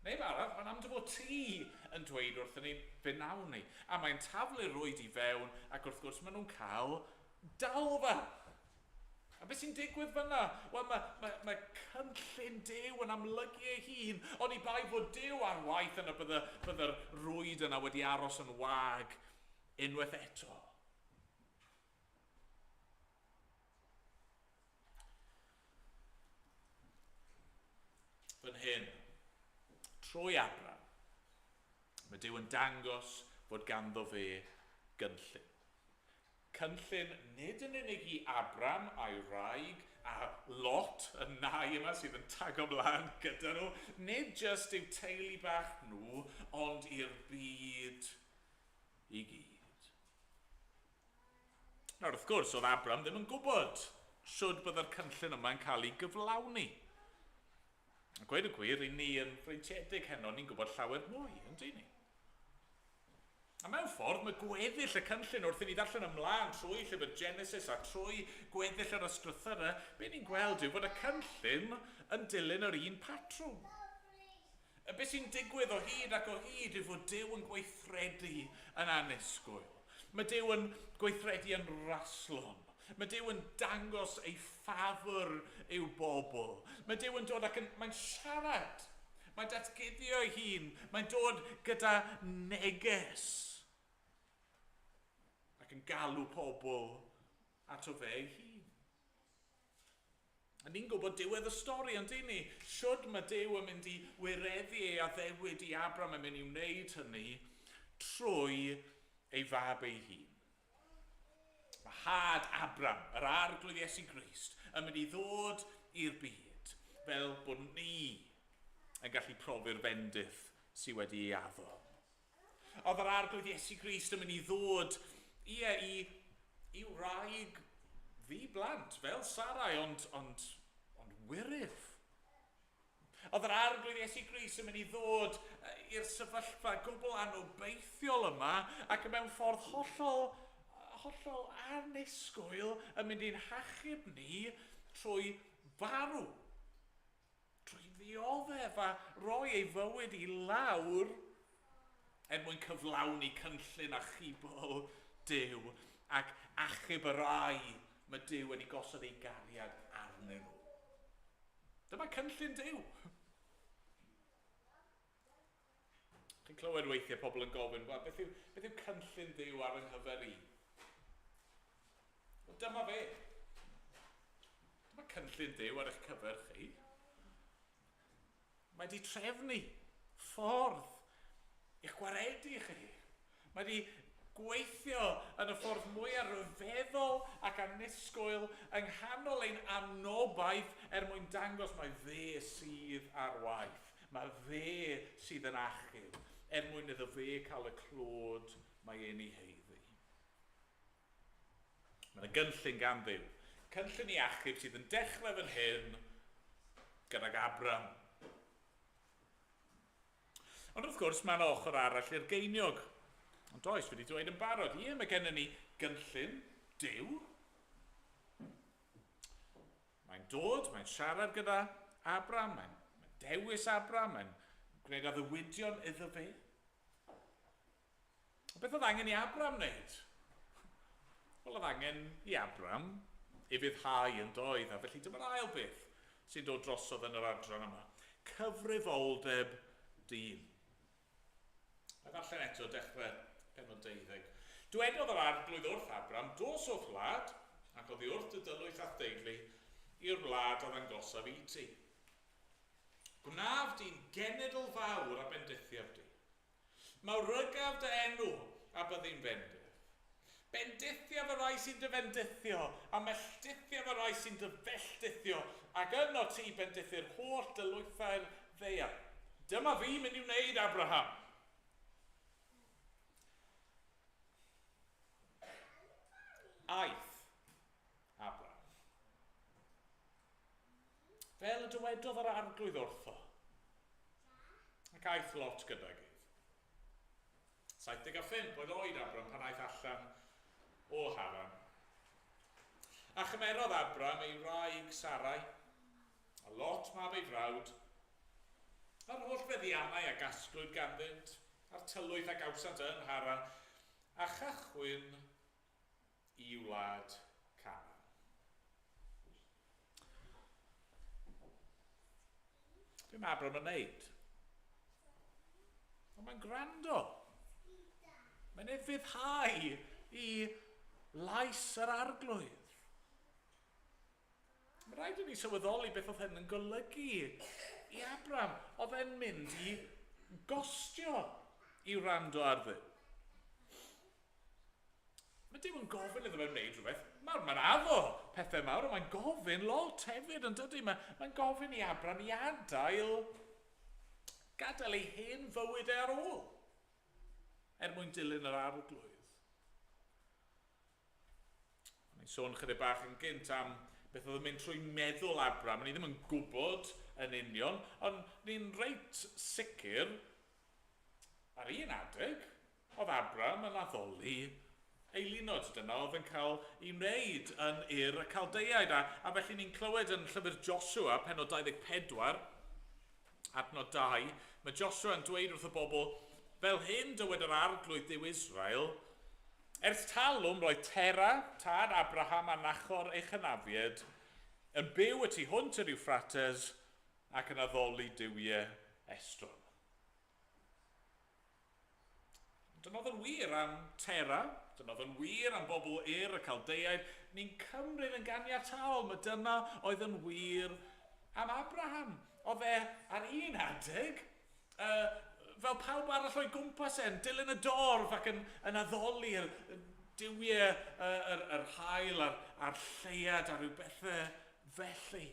neu arall, mae'n am dy fod ti yn dweud wrthyn ni, fe nawn ni. A mae'n taflu'r rwyd i fewn, ac wrth gwrs maen nhw'n cael dalfa. A beth sy'n digwydd fyna? Wel, mae, mae, mae cynllun Duw yn amlygu ei hun. Oni bai fod Duw ar waith yna, bydde, bydde'r rwyd yna wedi aros yn wag. unwaith eto. Fan hyn, trwy Abram, mae Duw yn dangos fod ganddo fe gynllun. Cynllun nid yn unig i Abram a'i wraig a Lot, y nai yma sydd yn tago mlaen gyda nhw, nid jyst i'w teulu bach nhw, ond i'r byd i gyd. Nawr, wrth gwrs, oedd Abram ddim yn gwybod shwd byddai'r cynllun yma'n cael ei gyflawni. A gweud y gwir, i ni yn freintiedig heno, ni'n gwybod llawer mwy, yn dyn ni? A mewn ffordd, mae gweddill y cynllun wrth i ni ddarllen ymlaen trwy llyfr Genesis a trwy gweddill yr ysgrythurau, be ni'n gweld yw fod y cynllun yn dilyn yr un patrwm. A beth sy'n digwydd o hyd ac o hyd yw fod Duw yn gweithredu yn annisgwyl. Mae Duw yn gweithredu yn raslon. Mae Duw yn dangos ei ffafr i'w bobl. Mae Duw yn dod ac yn, mae'n siarad. Mae'n datguddio ei hun. Mae'n dod gyda neges. Ac yn galw pobl ato fe ei hun. A ni'n gwybod diwedd y stori, ond dyn ni? Shwd mae Duw yn mynd i wireddu ei addewid i Abram yn mynd i wneud hynny trwy ei fab ei hun. Mae had Abram, yr Arglwydd Iesu Grist, yn mynd i ddod i'r byd fel bod ni yn gallu profi'r fendith sydd wedi ei addo. Oedd yr Arglwydd Iesu Grist yn mynd i ddod, ie, i, i wraig ddi blant, fel Sarai, ond, ond, ond wyryf. Oedd yr Arglwydd Iesu Grist yn mynd i ddod i'r sefyllfa gwbl anobeithiol yma ac mewn ffordd hollol, hollol annisgwyl yn mynd i'n hachub ni trwy farw, trwy ddioddef a roi ei fywyd i lawr er mwyn cyflawni cynllun achubol Duw ac achub y rai mae Duw wedi gosod ei gariad arnyn nhw. Dyma cynllun Duw. Chi'n clywed weithiau pobl yn gofyn, beth yw, beth yw cynllun Duw ar yng nghyfer i? Wel, dyma fe. Dyma cynllun Duw ar eich cyfer chi. Mae di trefnu ffordd i'ch gwaredu chi. Mae di gweithio yn y ffordd mwyaf rhyfeddol ac annisgwyl yng nghanol ein anobaith er mwyn dangos mai fe sydd ar waith. Mae fe sydd yn achub, er mwyn iddo fe cael y clod mae e'n ei haeddu. Mae yna gynllun gan Dduw. Cynllun i achub sydd yn dechrau fan hyn gydag Abram. Ond wrth gwrs, mae yna ochr arall i'r geiniog. Ond oes, wedi dweud yn barod, ie, mae gennym ni gynllun Duw. Mae'n dod, mae'n siarad gyda Abram, mae'n mae dewis Abram, mae'n gwneud addewidion iddo fe. Ond beth oedd angen i Abram wneud? Wel, oedd angen i Abram ufuddhau yn doedd, a felly dyma'r ail beth sy'n dod drosodd yn yr adran yma. Cyfrifoldeb dyn. A ddarllen eto dechrau pennod 12. Dwedodd yr Arglwydd wrth Abram, dos o'th wlad, ac oddi wrth dy dylwyth a'th deulu, i'r wlad a ddangosaf i ti. Gwnaf di'n genedl fawr a bendithiaf di. Mawrygaf dy enw, a byddi'n fendith. Bendithiaf y rhai sy'n dy fendithio, a melltithiaf y rhai sy'n dy felltithio, ac yno ti bendithi'r holl dylwythau'r ddaear. Dyma fi mynd i wneud, Abraham. Aeth Abraham. Fel y dywedodd yr Arglwydd wrtho. Ac aeth Lot gydag ef. 75 oedd oed Abram pan aeth allan o Haran. A chymerodd Abram ei wraig Sarai, a Lot mab ei frawd, a'r holl feddiannau a gasglwyd ganddynt, a'r tylwyth a gawsant yn Haran, a chychwyn i wlad Canaan. Be mae Abram yn wneud? Wel, mae'n gwrando. Mae'n ufuddhau i lais yr arglwydd. Mae rhaid i ni sylweddoli beth oedd hyn yn golygu i Abram. Oedd e'n mynd i gostio i wrando ar Dduw. Mae Duw yn gofyn iddo fe wneud rhywbeth mawr. Mae'n addo pethau mawr, ond mae'n gofyn lot hefyd, yn dydy? Mae'n gofyn i Abram i adael, gadael ei hen fywyd e ar ôl, er mwyn dilyn yr arglwydd. O'n i'n sôn chydig bach yn gynt am beth oedd yn mynd trwy meddwl Abram. O'n i ddim yn gwybod yn union, ond ni'n reit sicr ar un adeg Oedd Abram yn addoli eilunod, dyna oedd yn cael ei wneud yn Ur y Caldeiaid. A, a felly ni'n clywed yn llyfr Joshua, penod 24, adnod 2, mae Joshua yn dweud wrth y bobl, fel hyn dywed yr arglwydd Duw Israel, ers talwm roedd Tera, tad Abraham a Nachor ei chynafied, yn byw y tu hwnt i'r Euphrates ac yn addoli duwiau estron. Dyna oedd yn wir am Tera, dyna oedd yn wir am bobl Ur y Caldeiaid. Ni'n cymryd yn ganiataol, mae dyna oedd yn wir am Abraham. Oedd e ar un adeg, uh, fel pawb arall o'i gwmpas e'n dilyn y dorf ac yn, yn addoli'r duwiau, uh, yr, yr hael a'r, a'r lleuad a rhyw bethau felly.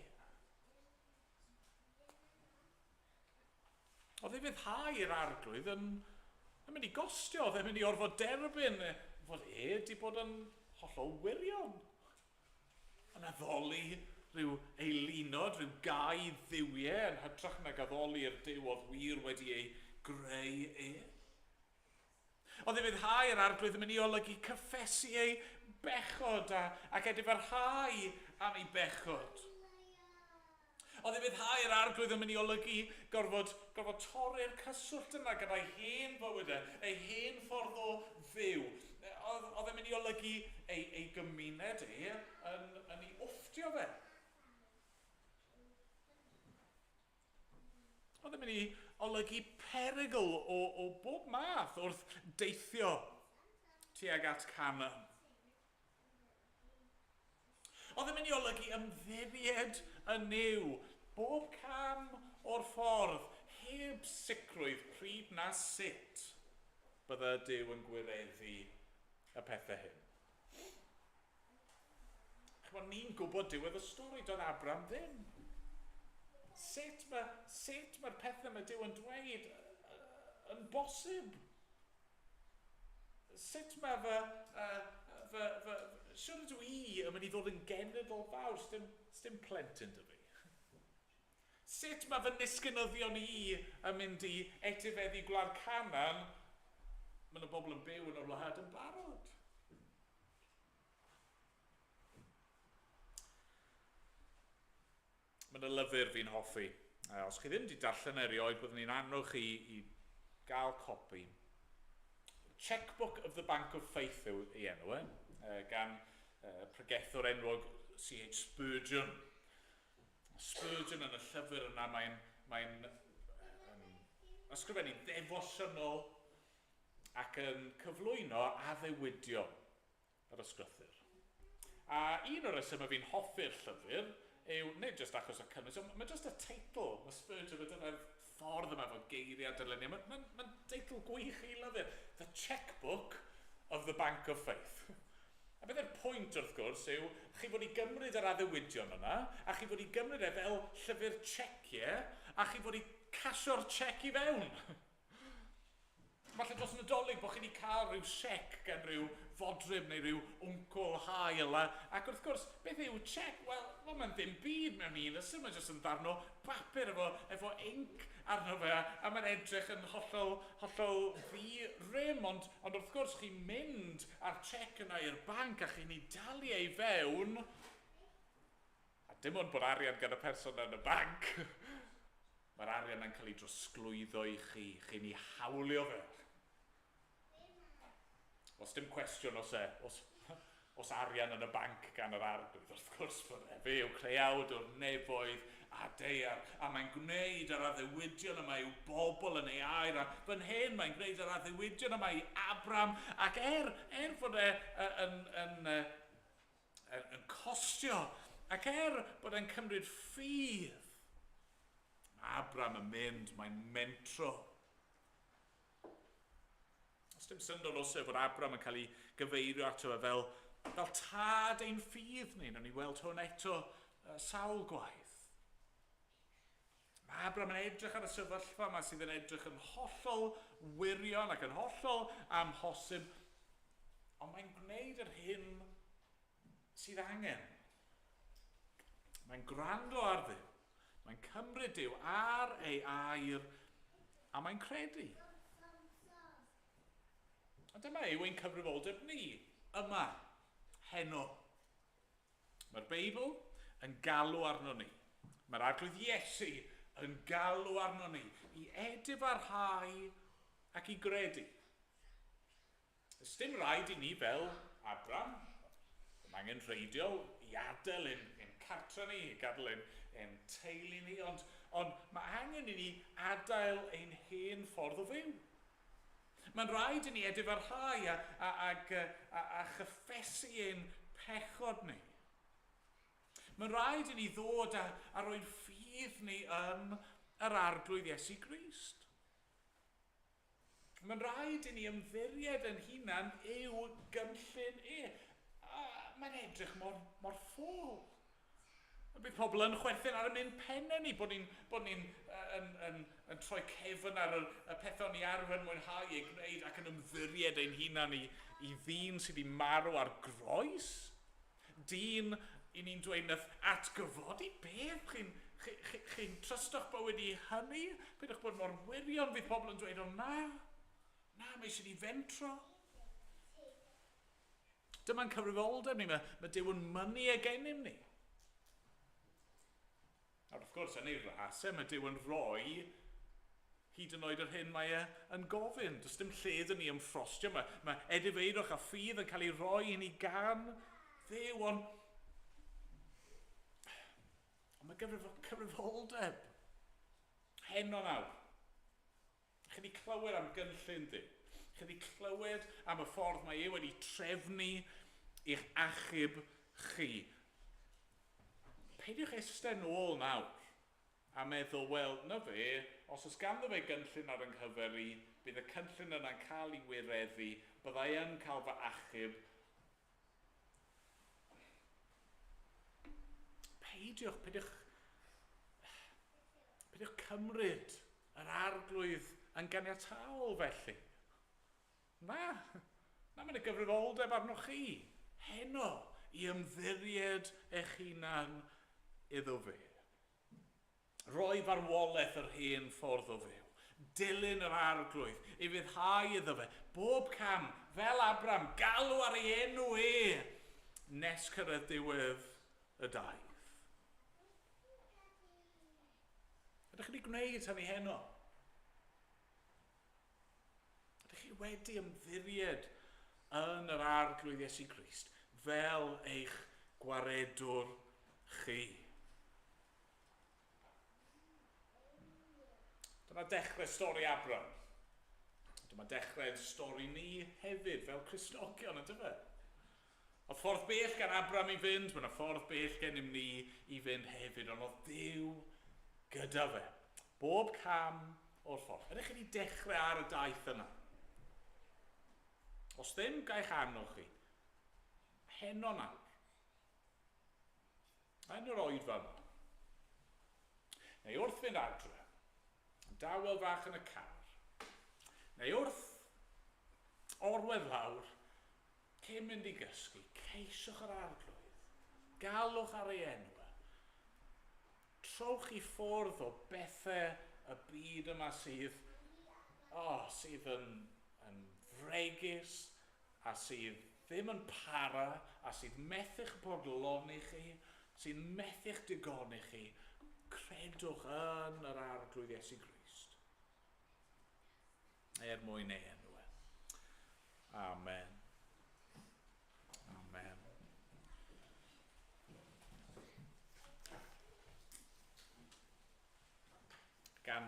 Oedd ei fyddhau i'r arglwydd yn, yn mynd i gostio, oedd e'n mynd i orfod derbyn fod e wedi bod yn hollol wirion. Yn addoli rhyw eilunod, rhyw gau ddiwiau yn hytrach nag addoli'r Duw oedd wir wedi ei greu e. Oedd ei fyddhau i'r arglwydd yn mynd i olygu cyffesu ei bechod a, ac edifarhau am ei bechod. Oedd ei fyddhau i'r arglwydd yn mynd i olygu gorfod, gorfod torri'r cyswllt yna gyda'i hen fywyd e, ei hen ffordd o fyw. Oedd, oedd e'n mynd i olygu ei, ei gymuned e yn, yn ei wfftio fe. Oedd e'n mynd i olygu perygl o, o bob math wrth deithio tuag at Canaan. Oedd e'n mynd i olygu ymddiried yn Nuw, bob cam o'r ffordd, heb sicrwydd pryd na sut bydde Duw yn gwireddu y pethau hyn. Chymod, ni'n gwybod diwedd y stori, doedd Abraham ddim. Sut mae, sut mae'r pethau mae Duw yn dweud yn bosib? Sut mae fy, uh, fy, fy, siwr ydw i yn mynd i ddod yn genedl fawr, sdim, sdim plentyn dy fi. Sut mae fy nisgynyddion i yn mynd i etifeddu gwlad Canaan? Mae yna bobl yn byw yn y wlad yn barod. Mae yna lyfr fi'n hoffi. Os chi ddim wedi darllen erioed, byddwn ni'n annog chi i gael copi. Checkbook of the Bank of Faith yw ei enw e, gan pregethwr enwog C.H. Spurgeon. Spurgeon yn y llyfr yna, mae'n mae ysgrifennu ddefosiynol ac yn cyflwyno addewidion yr ysgrythur. A un o'r rhesymau fi'n hoffi'r llyfr yw, nid jyst achos y cynnwys, ond mae jyst y teitl, mae Spurgeon, mae dyna'r ffordd yma efo geiriau darluniau, mae'n ma, ma deitl gwych i lyfr. The Checkbook of the Bank of Faith. A beth yw'r pwynt wrth gwrs yw, chi fod i gymryd yr addewidion yna, a chi fod i gymryd e fel llyfr checiau, a chi fod i casio'r check i fewn. Falle dros Nadolig bod chi wedi cael rhyw siec gan rhyw fodryb neu rhyw wncwl hael. A, ac wrth gwrs, beth yw siec? Wel, well, mae'n ddim byd mewn un ysyn, mae'n jyst yn ddarn o bapur efo, efo inc arno fe, a, a mae'n edrych yn hollol, hollol ddi-rym. Ond, ond wrth gwrs, chi'n mynd â'r siec yna i'r banc a chi'n ei dalu ei fewn, a dim ond bod arian gan y person yn y banc, Mae'r arian yn cael ei drosglwyddo i chi, chi'n ei hawlio fe. Os dim cwestiwn os, e, os, os arian yn y banc gan yr arglwydd, wrth gwrs bod e. Fe yw creawd o'r nefoedd a daear, a mae'n gwneud yr addewidion yma i'w bobl yn ei air, a fan hyn mae'n gwneud yr addewidion yma i Abram, ac er fod e yn costio, ac er bod e'n cymryd ffydd, mae Abram yn mynd, mae'n mentro. Os dim syndod os e fod Abram yn cael ei gyfeirio ato fe fel tad ein ffydd ni, nawn ni weld hwn eto sawl gwaith. Mae Abram yn edrych ar y sefyllfa yma sydd yn edrych yn hollol wirion ac yn hollol amhosib, ond mae'n gwneud yr hyn sydd angen. Mae'n gwrando ar Dduw, mae'n cymryd Duw ar ei air, a mae'n credu. A dyma yw ein cyfrifoldeb ni yma, heno. Mae'r Beibl yn galw arno ni. Mae'r Arglwydd Iesu yn galw arno ni i edifarhau ac i gredu. Does dim rhaid i ni fel Abram, ddim angen rheidiol i adael ein cartre ni, i gadael ein teulu ni, ond mae angen i ni adael ein hen ffordd o fyw. Mae'n rhaid i ni edifarhau a chyffesu ein pechod ni. Mae'n rhaid i ni ddod a roi'n ffydd ni yn yr Arglwydd Iesu Grist. Mae'n rhaid i ni ymddiried yn hunan i'w gynllun e. A mae'n edrych mor ffôl. Bydd pobl yn chwerthin ar y mynd pennau ni, bod ni'n troi cefn ar y pethau ni arfer mwynhau ei gwneud ac yn ymddiried ein hunan i ddyn sydd wedi marw ar groes. Dyn i ni'n dweud nath atgyfodi beth? Chi'n trysto'ch bywyd i hynny? Peidiwch bod mor wirion, fydd pobl yn dweud, o na, mae eisiau ni fentro. Dyma'n cyfrifoldeb ni, mae Duw yn mynnu e gennym ni. Nawr, wrth gwrs, yn ei ras e, mae Duw yn rhoi hyd yn oed yr hyn mae e yn gofyn. Does dim lle iddyn ni ymffrostio. Mae edifeirwch a ffydd yn cael ei roi i ni gan Dduw, ond mae cyfrifoldeb heno nawr. Chi wedi clywed am gynllun Duw. Chi wedi clywed am y ffordd mae e wedi trefnu i'ch achub chi. Peidiwch eistedd nôl nawr a meddwl, wel, na fe, os oes ganddo fe gynllun ar yng nghyfer i, bydd y cynllun yna'n cael ei wireddu, byddai yn cael fy achub. Peidiwch cymryd yr Arglwydd yn ganiataol felly. Na, mae'n y gyfrifoldeb arnoch chi, heno, i ymddiried eich hunan iddo fe. Roi farwolaeth yr hen ffordd o fyw. Dilyn yr Arglwydd, i fyddhau iddo fe, bob cam, fel Abram, galw ar ei enw e, nes cyrraedd diwedd y daith. Ydych chi wedi gwneud hynny heno? Ydych chi wedi ymddiried yn yr Arglwydd Iesu Grist fel eich gwaredwr chi? Dyma dechrau stori Abram. Dyma dechrau stori ni hefyd fel Cristnogion, ynddo fe? Oedd ffordd bell gan Abram i fynd, mae yna ffordd bell gennym ni i fynd hefyd, ond oedd Duw gyda fe. Bob cam o'r ffordd. Ydych chi wedi dechrau ar y daith yna? Os ddim, gaich annog chi. Heno nawr. Yn yr oedfa yma. Neu wrth fynd adre, dawel fach yn y car, neu wrth orwedd lawr, cyn mynd i gysgu, ceisiwch yr Arglwydd, galwch ar ei enw, trowch i ffwrdd o bethau y byd yma sydd yn fregus a sydd ddim yn para a sydd methu'ch bodloni chi, sydd methu'ch digoni chi. Credwch yn yr Arglwydd Iesu Grist. Er mwyn ei enw e. Amen. Amen.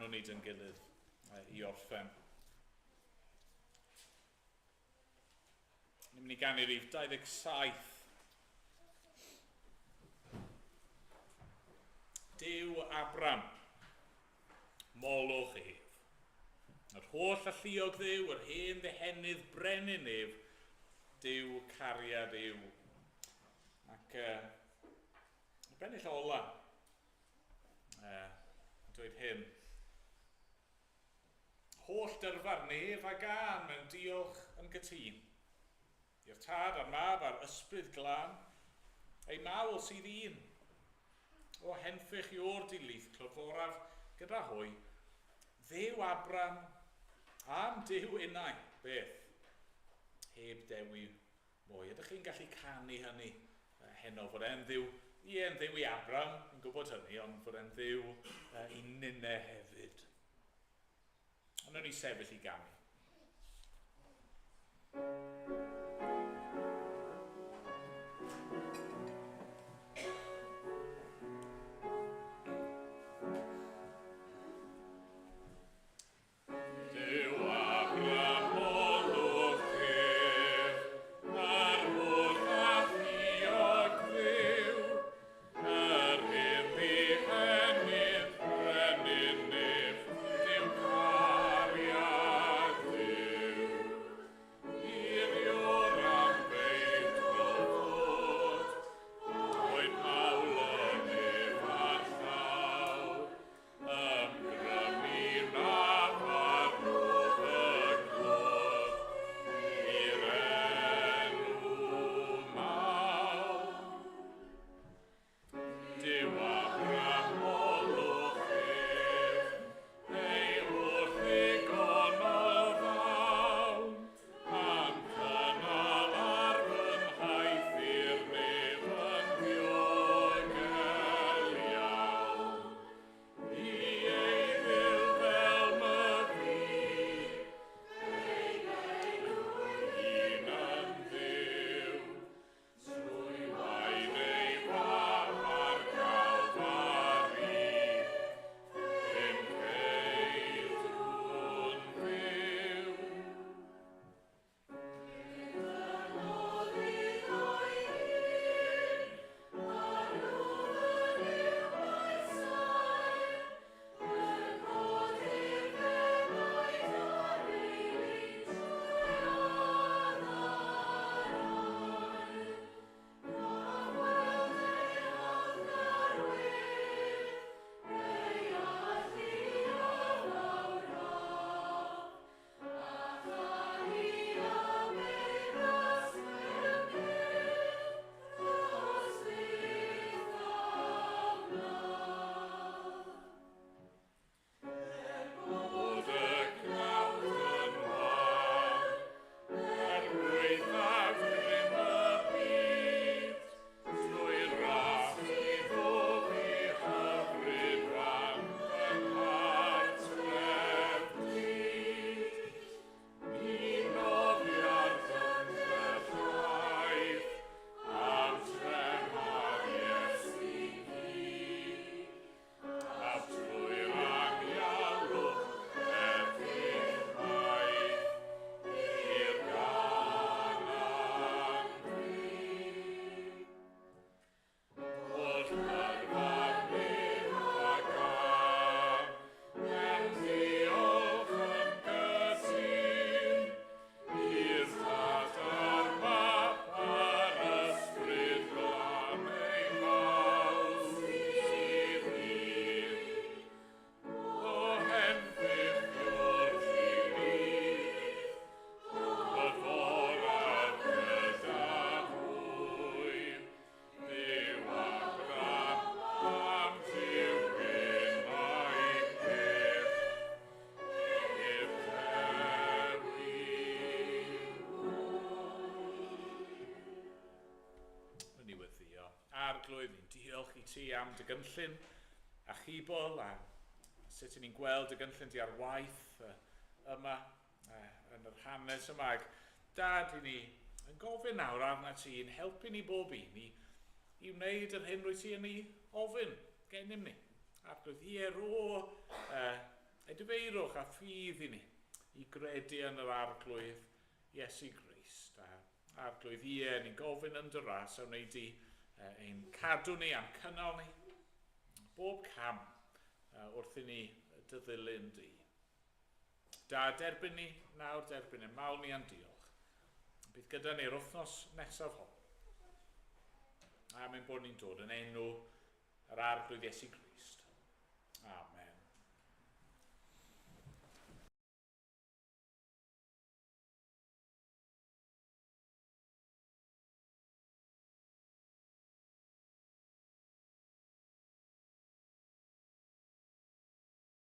Canwn ni dy'n gilydd i orffen. Ni'n mynd i ganu rif 27. Duw Abram, molwch ef. Yr holl alluog Dduw, yr hen ddehenydd brenin ef, Duw cariad yw. Ac y bennill ola, dweud hyn. Holl dyrfa'r nef a gân mewn diolch yn gytûn. I'r Tad a'r Mab a'r Ysbryd Glân, ei mawl sydd un. O henffych i'r dilith clodforaf gyda hwy, Dduw Abram am Duw innau, beth? Heb dewi mwy. Ydych chi'n gallu canu hynny heno, fod e'n Dduw, ie, yn Dduw i Abram, yn gwybod hynny, ond fod e'n Dduw i ninne hefyd. Ond wnawn ni sefyll i ganu. Duw Abram molwch ef, a'r holl alluog Dduw, yr hen ddihenydd brenin nef, Duw cariad Duw. Hiriwr am feidrol fod, oed mawl y nef a'r llawr, Ymgrymu na farwodd y clod i'r enw mawr. Duw Abram molwch ef, ei holl ddigon o ddawn, a'm cynnal ar fy nhaith i'r nef yn ddiogel iawn. I eiddil fel myfi, un yn Dduw, trwy waed ei fab ar Calfari, i'm ceidw'n fyw. Bod y cnawd yn wan, er gwaethaf grym y byd, trwy ras i ddod i hyfryd fan yng nghartref glyd. Mi noddiad ymdrech laeth, am tremar Iesu gyd. A trwy'r anialwch hefyd aeth i'r Ganaan drud. Holl yrfa'r nef a gân, mewn diolch yn gytûn, i'r Tad a'r Mab a'r Ysbryd Glân ei mawl sydd un. O henffych wrth i ni, Clodforaf gyda hwy, Duw Abram am Duw innau byth, heb dewi mwy. Yn i weddïo. Arglwydd, ni'n diolch i ti am dy gynllun achubol a sut i ni'n gweld dy gynllun di ar waith yma yn yr hanes yma. Ac Dad, i ni yn gofyn nawr arna ti yn helpu ni bob un i wneud yr hyn rwyt ti yn ei ofyn gennym ni. Arglwydd, ie, ro Edifeirwch a ffydd i ni i gredu yn yr Arglwydd Iesu Grist. A Arglwydd, ie, ni'n gofyn yn dy ras a wneud di ein cadw ni a'n cynnal ni bob cam wrth i ni dy ddilyn di. Da, derbyn ni nawr, derbyn ein mawl ni a'n diolch. Bydd gyda ni'r wythnos nesaf hon. Am ein bod ni'n dod yn enw yr Arglwydd Iesu Grist. Amen.